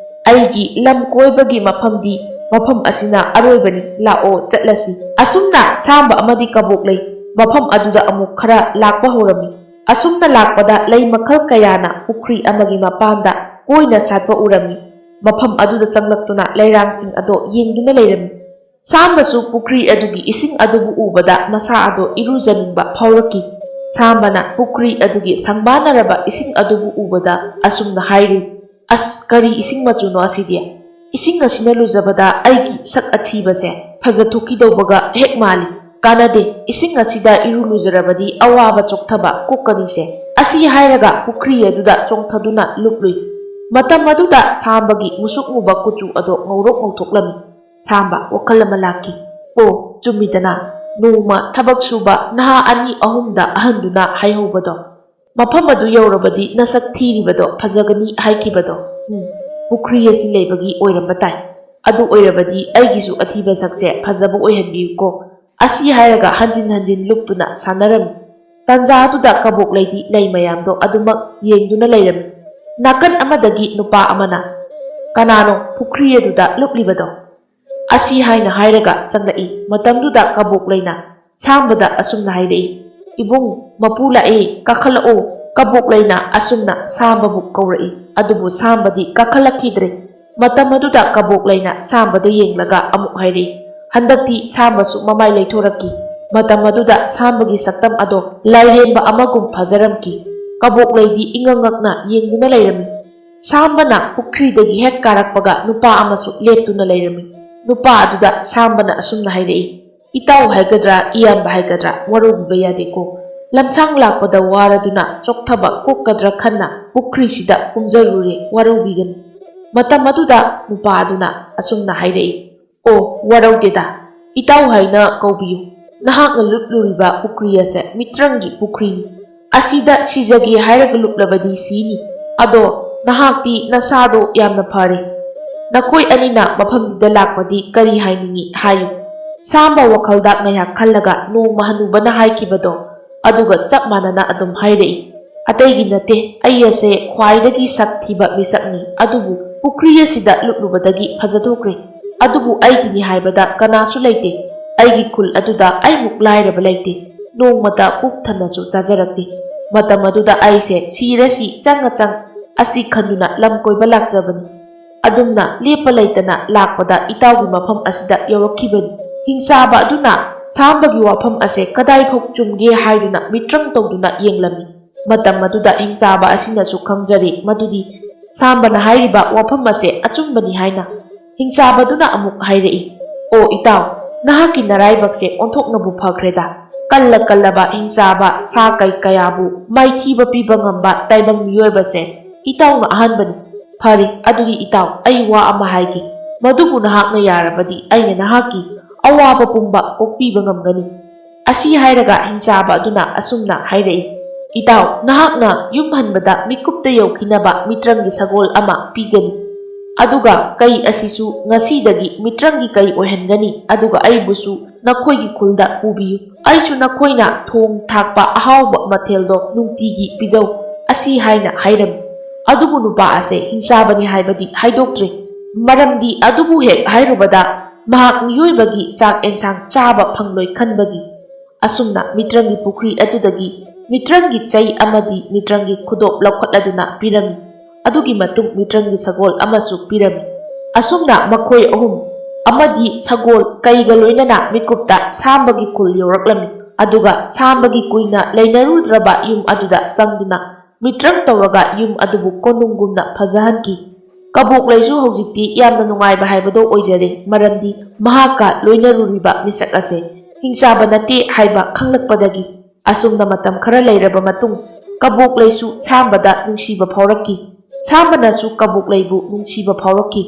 ꯑꯩꯒꯤ ꯂꯝ ꯀꯣꯏꯕꯒꯤ ꯃꯐꯝꯗꯤ ꯃꯐꯝ ꯑꯁꯤꯅ ꯑꯔꯣꯏꯕꯅꯤ, ꯂꯥꯛꯑꯣ ꯆꯠꯂꯁꯤ꯫" ꯑꯁꯨꯝꯅ ꯁꯥꯝꯕ ꯑꯃꯗꯤ ꯀꯕꯣꯛꯂꯩ ꯃꯐꯝ ꯑꯗꯨꯗ ꯑꯃꯨꯛ ꯈꯔ ꯂꯥꯛꯄ ꯍꯧꯔꯝꯃꯤ꯫ ꯑꯁꯨꯝꯅ ꯂꯥꯛꯄꯗ ꯂꯩ ꯃꯈꯜ ꯀꯌꯥꯅ ꯄꯨꯈ꯭ꯔꯤ ꯑꯃꯒꯤ ꯃꯄꯥꯟꯗ ꯀꯣꯏꯅ ꯁꯥꯠꯄ ꯎꯔꯝꯃꯤ꯫ ꯃꯐꯝ ꯑꯗꯨꯗ ꯆꯪꯂꯛꯇꯨꯅ ꯂꯩꯔꯥꯡꯁꯤꯡ ꯑꯗꯣ ꯌꯦꯡꯗꯨꯅ ꯂꯩꯔꯝꯃꯤ꯫ ꯁꯥꯝꯕꯁꯨ ꯄꯨꯈ꯭ꯔꯤ ꯑꯗꯨꯒꯤ ꯏꯁꯤꯡ ꯑꯗꯨꯕꯨ ꯎꯕꯗ ꯃꯁꯥ ꯑꯗꯣ ꯏꯔꯨꯖꯅꯤꯡꯕ ꯐꯥꯎꯔꯛꯈꯤ꯫ ꯁꯥꯝꯕꯅ ꯄꯨꯈ꯭ꯔꯤ ꯑꯗꯨꯒꯤ ꯁꯪꯕꯥꯅꯔꯕ ꯏꯁꯤꯡ ꯑꯗꯨꯕꯨ ꯎꯕꯗ ꯑꯁꯨꯝꯅ ꯍꯥꯏꯔꯨꯏ, "ꯑꯁ, ꯀꯔꯤ ꯏꯁꯤꯡ ꯃꯆꯨꯅꯣ ꯑꯁꯤꯗꯤ? ꯏꯁꯤꯡ ꯑꯁꯤꯅ ꯂꯨꯖꯕꯗ ꯑꯩꯒꯤ ꯁꯛ ꯑꯊꯤꯕꯁꯦ ꯐꯖꯊꯣꯛꯈꯤꯗꯧꯕꯒ ꯍꯦꯛ ꯃꯥꯜꯂꯤ꯫ ꯀꯥꯟꯅꯗꯦ, ꯏꯁꯤꯡ ꯑꯁꯤꯗ ꯏꯔꯨ ꯂꯨꯖꯔꯕꯗꯤ ꯑꯋꯥꯕ ꯆꯣꯛꯊꯕ ꯀꯣꯛꯀꯅꯤꯁꯦ꯫" ꯑꯁꯤ ꯍꯥꯏꯔꯒ ꯄꯨꯈ꯭ꯔꯤ ꯑꯗꯨꯗ ꯆꯣꯡꯊꯗꯨꯅ ꯂꯨꯞꯂꯨꯏ꯫ ꯃꯇꯝ ꯑꯗꯨꯗ ꯁꯥꯝꯕꯒꯤ ꯃꯨꯁꯨꯛ ꯃꯨꯕ ꯀꯨꯆꯨ ꯑꯗꯣ ꯉꯧꯔꯣꯛ ꯉꯧꯊꯣꯛꯂꯝꯃꯤ꯫ ꯁꯥꯝꯕ ꯋꯥꯈꯜ ꯑꯃ ꯂꯥꯛꯈꯤ꯫ ꯑꯣ, ꯆꯨꯝꯃꯤꯗꯅ, ꯅꯣꯡꯃ ꯊꯕꯛ ꯁꯨꯕ ꯅꯍꯥ ꯑꯅꯤ ꯑꯍꯨꯝꯗ ꯑꯍꯟꯗꯨꯅ ꯍꯥꯏꯍꯧꯕꯗꯣ꯫ ꯃꯐꯝ ꯑꯗꯨ ꯌꯧꯔꯕꯗꯤ ꯅꯁꯛ ꯊꯤꯔꯤꯕꯗꯣ ꯐꯖꯒꯅꯤ ꯍꯥꯏꯈꯤꯕꯗꯣ, ꯎꯝ, ꯄꯨꯈ꯭ꯔꯤ ꯑꯁꯤ ꯂꯩꯕꯒꯤ ꯑꯣꯏꯔꯝꯕ ꯇꯥꯏ꯫ ꯑꯗꯨ ꯑꯣꯏꯔꯕꯗꯤ ꯑꯩꯒꯤꯁꯨ ꯑꯊꯤꯕ ꯁꯛꯁꯦ ꯐꯖꯕ ꯑꯣꯏꯍꯟꯕꯤꯌꯨꯀꯣ꯫ ꯑꯁꯤ ꯍꯥꯏꯔꯒ ꯍꯟꯖꯤꯟ ꯍꯟꯖꯤꯟ ꯂꯨꯞꯇꯨꯅ ꯁꯥꯟꯅꯔꯝꯃꯤ꯫ ꯇꯥꯟꯖꯥ ꯑꯗꯨꯗ ꯀꯕꯣꯛ ꯂꯩꯗꯤ ꯂꯩ ꯃꯌꯥꯝꯗꯣ ꯑꯗꯨꯃꯛ ꯌꯦꯡꯗꯨꯅ ꯂꯩꯔꯝꯃꯤ꯫ ꯅꯥꯀꯟ ꯑꯃꯗꯒꯤ ꯅꯨꯄꯥ ꯑꯃꯅ, "ꯀꯅꯥꯅꯣ ꯄꯨꯈ꯭ꯔꯤ ꯑꯗꯨꯗ ꯂꯨꯞꯂꯤꯕꯗꯣ?" ꯑꯁꯤ ꯍꯥꯏꯅ ꯍꯥꯏꯔꯒ ꯆꯪꯂꯛꯏ꯫ ꯃꯇꯝꯗꯨꯗ ꯀꯕꯣꯛ ꯂꯩꯅ ꯁꯥꯝꯕꯗ ꯑꯁꯨꯝꯅ ꯍꯥꯏꯔꯛꯏ, "ꯏꯕꯨꯡ, ꯃꯄꯨ ꯂꯥꯛꯑꯦ, ꯀꯥꯈꯠꯂꯛꯑꯣ꯫" ꯀꯕꯣꯛ ꯂꯩꯅ ꯑꯁꯨꯝꯅ ꯁꯥꯝꯕꯕꯨ ꯀꯧꯔꯛꯏ꯫ ꯑꯗꯨꯕꯨ ꯁꯥꯝꯕꯗꯤ ꯀꯥꯈꯠꯂꯛꯈꯤꯗ꯭ꯔꯦ꯫ ꯃꯇꯝ ꯑꯗꯨꯗ ꯀꯕꯣꯛ ꯂꯩꯅ ꯁꯥꯝꯕꯗ ꯌꯦꯡꯂꯒ ꯑꯃꯨꯛ ꯍꯥꯏꯔꯛꯏ, "ꯍꯟꯗꯛꯇꯤ ꯁꯥꯝꯕꯁꯨ ꯃꯃꯥꯏ ꯂꯩꯊꯣꯔꯛꯈꯤ꯫" ꯃꯇꯝ ꯑꯗꯨꯗ ꯁꯥꯝꯕꯒꯤ ꯁꯛꯇꯝ ꯑꯗꯣ ꯂꯥꯏꯔꯦꯝꯕ ꯑꯃꯒꯨꯝ ꯐꯖꯔꯝꯈꯤ꯫ ꯀꯕꯣꯛ ꯂꯩꯗꯤ ꯏꯉꯛ ꯉꯛꯅ ꯌꯦꯡꯗꯨꯅ ꯂꯩꯔꯝꯃꯤ꯫ ꯁꯥꯝꯕꯅ ꯄꯨꯈ꯭ꯔꯤꯗꯒꯤ ꯍꯦꯛ ꯀꯥꯔꯛꯄꯒ ꯅꯨꯄꯥ ꯑꯃꯁꯨ ꯂꯦꯞꯇꯨꯅ ꯂꯩꯔꯝꯃꯤ꯫ ꯅꯨꯄꯥ ꯑꯗꯨꯗ ꯁꯥꯝꯕꯅ ꯑꯁꯨꯝꯅ ꯍꯥꯏꯔꯛꯏ, "ꯏꯇꯥꯎ ꯍꯥꯏꯒꯗ꯭ꯔꯥ, ꯏꯌꯥꯝꯕ ꯍꯥꯏꯒꯗ꯭ꯔꯥ, ꯋꯥꯔꯧꯕꯤꯕ ꯌꯥꯗꯦꯀꯣ꯫ ꯂꯝꯁꯥꯡ ꯂꯥꯛꯄꯗ ꯋꯥꯔꯗꯨꯅ ꯆꯣꯛꯊꯕ ꯀꯣꯛꯀꯗ꯭ꯔꯥ ꯈꯟꯅ ꯄꯨꯈ꯭ꯔꯤꯁꯤꯗ ꯀꯨꯝꯖꯔꯨꯔꯦ, ꯋꯥꯔꯧꯕꯤꯒꯅꯨ꯫" ꯃꯇꯝ ꯑꯗꯨꯗ ꯅꯨꯄꯥ ꯑꯗꯨꯅ ꯑꯁꯨꯝꯅ ꯍꯥꯏꯔꯛꯏ, "ꯑꯣ, ꯋꯥꯔꯧꯗꯦꯗ, ꯏꯇꯥꯎ ꯍꯥꯏꯅ ꯀꯧꯕꯤꯌꯨ꯫ ꯅꯍꯥꯛꯅ ꯂꯨꯞꯂꯨꯔꯤꯕ ꯄꯨꯈ꯭ꯔꯤ ꯑꯁꯦ ꯃꯤꯇ꯭ꯔꯪꯒꯤ ꯄꯨꯈ꯭ꯔꯤꯅꯤ꯫ ꯑꯁꯤꯗ ꯁꯤꯖꯒꯦ ꯍꯥꯏꯔꯒ ꯂꯨꯞꯂꯕꯗꯤ ꯁꯤꯅꯤ꯫ ꯑꯗꯣ ꯅꯍꯥꯛꯇꯤ ꯅꯁꯥꯗꯣ ꯌꯥꯝꯅ ꯐꯔꯦ꯫ ꯅꯈꯣꯏ ꯑꯅꯤꯅ ꯃꯐꯝꯁꯤꯗ ꯂꯥꯛꯄꯗꯤ ꯀꯔꯤ ꯍꯥꯏꯅꯤꯡꯏ ꯍꯥꯏꯌꯨ꯫" ꯁꯥꯝꯕ ꯋꯥꯈꯜꯗ ꯉꯥꯏꯍꯥꯛ ꯈꯜꯂꯒ ꯅꯣꯡꯃ ꯍꯅꯨꯕꯅ ꯍꯥꯏꯈꯤꯕꯗꯣ ꯑꯗꯨꯒ ꯆꯞ ꯃꯥꯟꯅꯅ ꯑꯗꯨꯝ ꯍꯥꯏꯔꯛꯏ, "ꯑꯇꯩꯒꯤ ꯅꯠꯇꯦ, ꯑꯩ ꯑꯁꯦ ꯈ꯭ꯋꯥꯏꯗꯒꯤ ꯁꯛ ꯊꯤꯕ ꯃꯤꯁꯛꯅꯤ, ꯑꯗꯨꯕꯨ ꯄꯨꯈ꯭ꯔꯤ ꯑꯁꯤꯗ ꯂꯨꯞꯂꯨꯕꯗꯒꯤ ꯐꯖꯊꯣꯛꯈ꯭ꯔꯦ꯫ ꯑꯗꯨꯕꯨ ꯑꯩꯒꯤꯅꯤ ꯍꯥꯏꯕꯗ ꯀꯅꯥꯁꯨ ꯂꯩꯇꯦ꯫ ꯑꯩꯒꯤ ꯈꯨꯜ ꯑꯗꯨꯗ ꯑꯩꯃꯨꯛ ꯂꯥꯏꯔꯕ ꯂꯩꯇꯦ꯫ ꯅꯣꯡꯃꯇ ꯄꯨꯛ ꯊꯟꯅꯁꯨ ꯆꯥꯖꯔꯛꯇꯦ꯫ ꯃꯇꯝ ꯑꯗꯨꯗ ꯑꯩꯁꯦ ꯁꯤꯔꯁꯤ ꯆꯪꯉ ꯆꯪ ꯑꯁꯤ ꯈꯟꯗꯨꯅ ꯂꯝ ꯀꯣꯏꯕ ꯂꯥꯛꯆꯕꯅꯤ꯫" ꯑꯗꯨꯝꯅ ꯂꯦꯞꯄ ꯂꯩꯇꯅ ꯂꯥꯛꯄꯗ ꯏꯇꯥꯎꯒꯤ ꯃꯐꯝ ꯑꯁꯤꯗ ꯌꯧꯔꯛꯈꯤꯕꯅꯤ꯫ ꯍꯤꯡꯆꯥꯕ ꯑꯗꯨꯅ ꯁꯥꯝꯕꯒꯤ ꯋꯥꯐꯝ ꯑꯁꯦ ꯀꯗꯥꯏꯐꯥꯎ ꯆꯨꯝꯒꯦ ꯍꯥꯏꯗꯨꯅ ꯃꯤꯇ꯭ꯔꯪ ꯇꯧꯗꯨꯅ ꯌꯦꯡꯂꯝꯃꯤ꯫ ꯃꯇꯝ ꯑꯗꯨꯗ ꯍꯤꯡꯆꯥꯕ ꯑꯁꯤꯅꯁꯨ ꯈꯪꯖꯔꯦ ꯃꯗꯨꯗꯤ ꯁꯥꯝꯕꯅ ꯍꯥꯏꯔꯤꯕ ꯋꯥꯐꯝ ꯑꯁꯦ ꯑꯆꯨꯝꯕꯅꯤ ꯍꯥꯏꯅ꯫ ꯍꯤꯡꯆꯥꯕꯗꯨꯅ ꯑꯃꯨꯛ ꯍꯥꯏꯔꯛꯏ, "ꯑꯣ ꯏꯇꯥꯎ, ꯅꯍꯥꯛꯀꯤ ꯅꯔꯥꯏꯕꯛꯁꯦ ꯑꯣꯟꯊꯣꯛꯅꯕꯨ ꯐꯈ꯭ꯔꯦꯗ꯫ ꯀꯜꯂ ꯀꯜꯂꯕ ꯍꯤꯡꯆꯥꯕ ꯁꯥ ꯀꯩ ꯀꯌꯥꯕꯨ ꯃꯥꯏꯊꯤꯕ ꯄꯤꯕ ꯉꯝꯕ ꯇꯥꯏꯕꯪ ꯃꯤꯑꯣꯏꯕꯁꯦ ꯏꯇꯥꯎꯅ ꯑꯍꯥꯟꯕꯅꯤ꯫ ꯐꯔꯦ, ꯑꯗꯨꯗꯤ ꯏꯇꯥꯎ, ꯑꯩ ꯋꯥ ꯑꯃ ꯍꯥꯏꯒꯦ꯫ ꯃꯗꯨꯕꯨ ꯅꯍꯥꯛꯅ ꯌꯥꯔꯕꯗꯤ ꯑꯩꯅ ꯅꯍꯥꯛꯀꯤ ꯑꯋꯥꯕ ꯄꯨꯝꯕ ꯀꯣꯛꯄꯤꯕ ꯉꯝꯒꯅꯤ꯫" ꯑꯁꯤ ꯍꯥꯏꯔꯒ ꯍꯤꯡꯆꯥꯕ ꯑꯗꯨꯅ ꯑꯁꯨꯝꯅ ꯍꯥꯏꯔꯛꯏ, "ꯏꯇꯥꯎ, ꯅꯍꯥꯛꯅ ꯌꯨꯝ ꯍꯟꯕꯗ ꯃꯤꯀꯨꯞꯇ ꯌꯧꯈꯤꯅꯕ ꯃꯤꯇ꯭ꯔꯪꯒꯤ ꯁꯒꯣꯜ ꯑꯃ ꯄꯤꯒꯅꯤ꯫ ꯑꯗꯨꯒ ꯀꯩ ꯑꯁꯤꯁꯨ ꯉꯁꯤꯗꯒꯤ ꯃꯤꯇ꯭ꯔꯪꯒꯤ ꯀꯩ ꯑꯣꯏꯍꯟꯒꯅꯤ, ꯑꯗꯨꯒ ꯑꯩꯕꯨꯁꯨ ꯅꯈꯣꯏꯒꯤ ꯈꯨꯜꯗ ꯄꯨꯕꯤꯌꯨ꯫ ꯑꯩꯁꯨ ꯅꯈꯣꯏꯅ ꯊꯣꯡ ꯊꯥꯛꯄ ꯑꯍꯥꯎꯕ ꯃꯊꯦꯜꯗꯣ ꯅꯨꯡꯇꯤꯒꯤ ꯄꯤꯖꯧ", ꯑꯁꯤ ꯍꯥꯏꯅ ꯍꯥꯏꯔꯝꯃꯤ꯫ ꯑꯗꯨꯕꯨ ꯅꯨꯄꯥ ꯑꯁꯦ ꯍꯤꯡꯆꯥꯕꯅꯤ ꯍꯥꯏꯕꯗꯤ ꯍꯥꯏꯗꯣꯛꯇ꯭ꯔꯦ꯫ ꯃꯔꯝꯗꯤ ꯑꯗꯨꯕꯨ ꯍꯦꯛ ꯍꯥꯏꯔꯨꯕꯗ ꯃꯍꯥꯛ ꯃꯤꯑꯣꯏꯕꯒꯤ ꯆꯥꯛ ꯑꯦꯟꯁꯥꯡ ꯆꯥꯕ ꯐꯪꯂꯣꯏ ꯈꯟꯕꯒꯤ꯫ ꯑꯁꯨꯝꯅ ꯃꯤꯇ꯭ꯔꯪꯒꯤ ꯄꯨꯈ꯭ꯔꯤ ꯑꯗꯨꯗꯒꯤ ꯃꯤꯇ꯭ꯔꯪꯒꯤ ꯆꯩ ꯑꯃꯗꯤ ꯃꯤꯇ꯭ꯔꯪꯒꯤ ꯈꯨꯗꯣꯞ ꯂꯧꯈꯠꯂꯗꯨꯅ ꯄꯤꯔꯝꯃꯤ꯫ ꯑꯗꯨꯒꯤ ꯃꯇꯨꯡ ꯃꯤꯇ꯭ꯔꯪꯒꯤ ꯁꯒꯣꯜ ꯑꯃꯁꯨ ꯄꯤꯔꯝꯃꯤ꯫ ꯑꯁꯨꯝꯅ ꯃꯈꯣꯏ ꯑꯍꯨꯝ ꯑꯃꯗꯤ ꯁꯒꯣꯜ ꯀꯩꯒ ꯂꯣꯏꯅꯅ ꯃꯤꯀꯨꯞꯇ ꯁꯥꯝꯕꯒꯤ ꯈꯨꯜ ꯌꯧꯔꯛꯂꯝꯃꯤ꯫ ꯑꯗꯨꯒ ꯁꯥꯝꯕꯒꯤ ꯀꯨꯏꯅ ꯂꯩꯅꯔꯨꯗ꯭ꯔꯕ ꯌꯨꯝ ꯑꯗꯨꯗ ꯆꯪꯗꯨꯅ ꯃꯤꯇ꯭ꯔꯪ ꯇꯧꯔꯒ ꯌꯨꯝ ꯑꯗꯨꯕꯨ ꯀꯣꯅꯨꯡꯒꯨꯝꯅ ꯐꯖꯍꯟꯈꯤ꯫ ꯀꯕꯣꯛꯂꯩꯁꯨ ꯍꯧꯖꯤꯛꯇꯤ ꯌꯥꯝꯅ ꯅꯨꯡꯉꯥꯏꯕ ꯍꯥꯏꯕꯗꯣ ꯑꯣꯏꯖꯔꯦ, ꯃꯔꯝꯗꯤ ꯃꯍꯥꯛꯀ ꯂꯣꯏꯅꯔꯨꯔꯤꯕ ꯃꯤꯁꯛ ꯑꯁꯦ ꯍꯤꯡꯆꯥꯕ ꯅꯠꯇꯦ ꯍꯥꯏꯕ ꯈꯪꯂꯛꯄꯗꯒꯤ꯫ ꯑꯁꯨꯝꯅ ꯃꯇꯝ ꯈꯔ ꯂꯩꯔꯕ ꯃꯇꯨꯡ ꯀꯕꯣꯛꯂꯩꯁꯨ ꯁꯥꯝꯕꯗ ꯅꯨꯡꯁꯤꯕ ꯐꯥꯎꯔꯛꯈꯤ꯫ ꯁꯥꯝꯕꯅꯁꯨ ꯀꯕꯣꯛꯂꯩꯕꯨ ꯅꯨꯡꯁꯤꯕ ꯐꯥꯎꯔꯛꯈꯤ꯫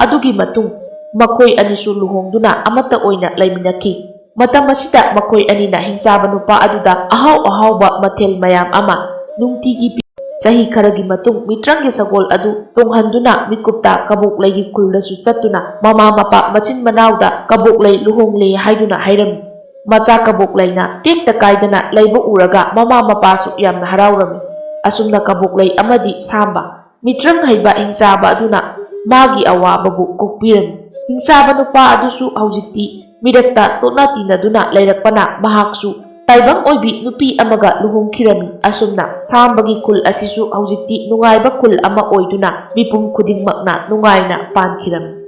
ꯑꯗꯨꯒꯤ ꯃꯇꯨꯡ ꯃꯈꯣꯏ ꯑꯅꯤꯁꯨ ꯂꯨꯍꯣꯡꯗꯨꯅ ꯑꯃꯠꯇ ꯑꯣꯏꯅ ꯂꯩꯃꯤꯟꯅꯈꯤ꯫ ꯃꯇꯝ ꯑꯁꯤꯗ ꯃꯈꯣꯏ ꯑꯅꯤꯅ ꯍꯤꯡꯆꯥꯕ ꯅꯨꯄꯥ ꯑꯗꯨꯗ ꯑꯍꯥꯎ ꯑꯍꯥꯎꯕ ꯃꯊꯦꯜ ꯃꯌꯥꯝ ꯑꯃ ꯅꯨꯡꯇꯤꯒꯤ ꯄꯤ꯫ ꯆꯍꯤ ꯈꯔꯒꯤ ꯃꯇꯨꯡ ꯃꯤꯇ꯭ꯔꯪꯒꯤ ꯁꯒꯣꯜ ꯑꯗꯨ ꯇꯣꯡꯍꯟꯗꯨꯅ ꯃꯤꯀꯨꯞꯇ ꯀꯕꯣꯛꯂꯩꯒꯤ ꯈꯨꯜꯗꯁꯨ ꯆꯠꯇꯨꯅ ꯃꯃꯥ ꯃꯄꯥ ꯃꯆꯤꯟ ꯃꯅꯥꯎꯗ ꯀꯕꯣꯛꯂꯩ ꯂꯨꯍꯣꯡꯂꯦ ꯍꯥꯏꯗꯨꯅ ꯍꯥꯏꯔꯝꯃꯤ꯫ ꯃꯆꯥ ꯀꯕꯣꯛꯂꯩꯅ ꯇꯦꯛꯇ ꯀꯥꯏꯗꯅ ꯂꯩꯕ ꯎꯔꯒ ꯃꯃꯥ ꯃꯄꯥꯁꯨ ꯌꯥꯝꯅ ꯍꯔꯥꯎꯔꯝꯃꯤ꯫ ꯑꯁꯨꯝꯅ ꯀꯕꯣꯛꯂꯩ ꯑꯃꯗꯤ ꯁꯥꯝꯕ ꯃꯤꯇ꯭ꯔꯪ ꯍꯩꯕ ꯍꯤꯡꯆꯥꯕ ꯑꯗꯨꯅ ꯃꯥꯒꯤ ꯑꯋꯥꯕꯕꯨ ꯀꯣꯛꯄꯤꯔꯝꯃꯤ꯫ ꯍꯤꯡꯆꯥꯕ ꯅꯨꯄꯥ ꯑꯗꯨꯁꯨ ꯍꯧꯖꯤꯛꯇꯤ ꯃꯤꯔꯛꯇ ꯇꯣꯠꯅ ꯇꯤꯟꯅꯗꯨꯅ ꯂꯩꯔꯛꯄꯅ ꯃꯍꯥꯛꯁꯨ ꯇꯥꯏꯕꯪ ꯑꯣꯏꯕꯤ ꯅꯨꯄꯤ ꯑꯃꯒ ꯂꯨꯍꯣꯡꯈꯤꯔꯝꯃꯤ꯫ ꯑꯁꯨꯝꯅ ꯁꯥꯝꯕꯒꯤ ꯈꯨꯜ ꯑꯁꯤꯁꯨ ꯍꯧꯖꯤꯛꯇꯤ ꯅꯨꯡꯉꯥꯏꯕ ꯈꯨꯜ ꯑꯃ ꯑꯣꯏꯗꯨꯅ ꯃꯤꯄꯨꯝ ꯈꯨꯗꯤꯡꯃꯛꯅ ꯅꯨꯡꯉꯥꯏꯅ ꯄꯥꯟꯈꯤꯔꯝꯃꯤ꯫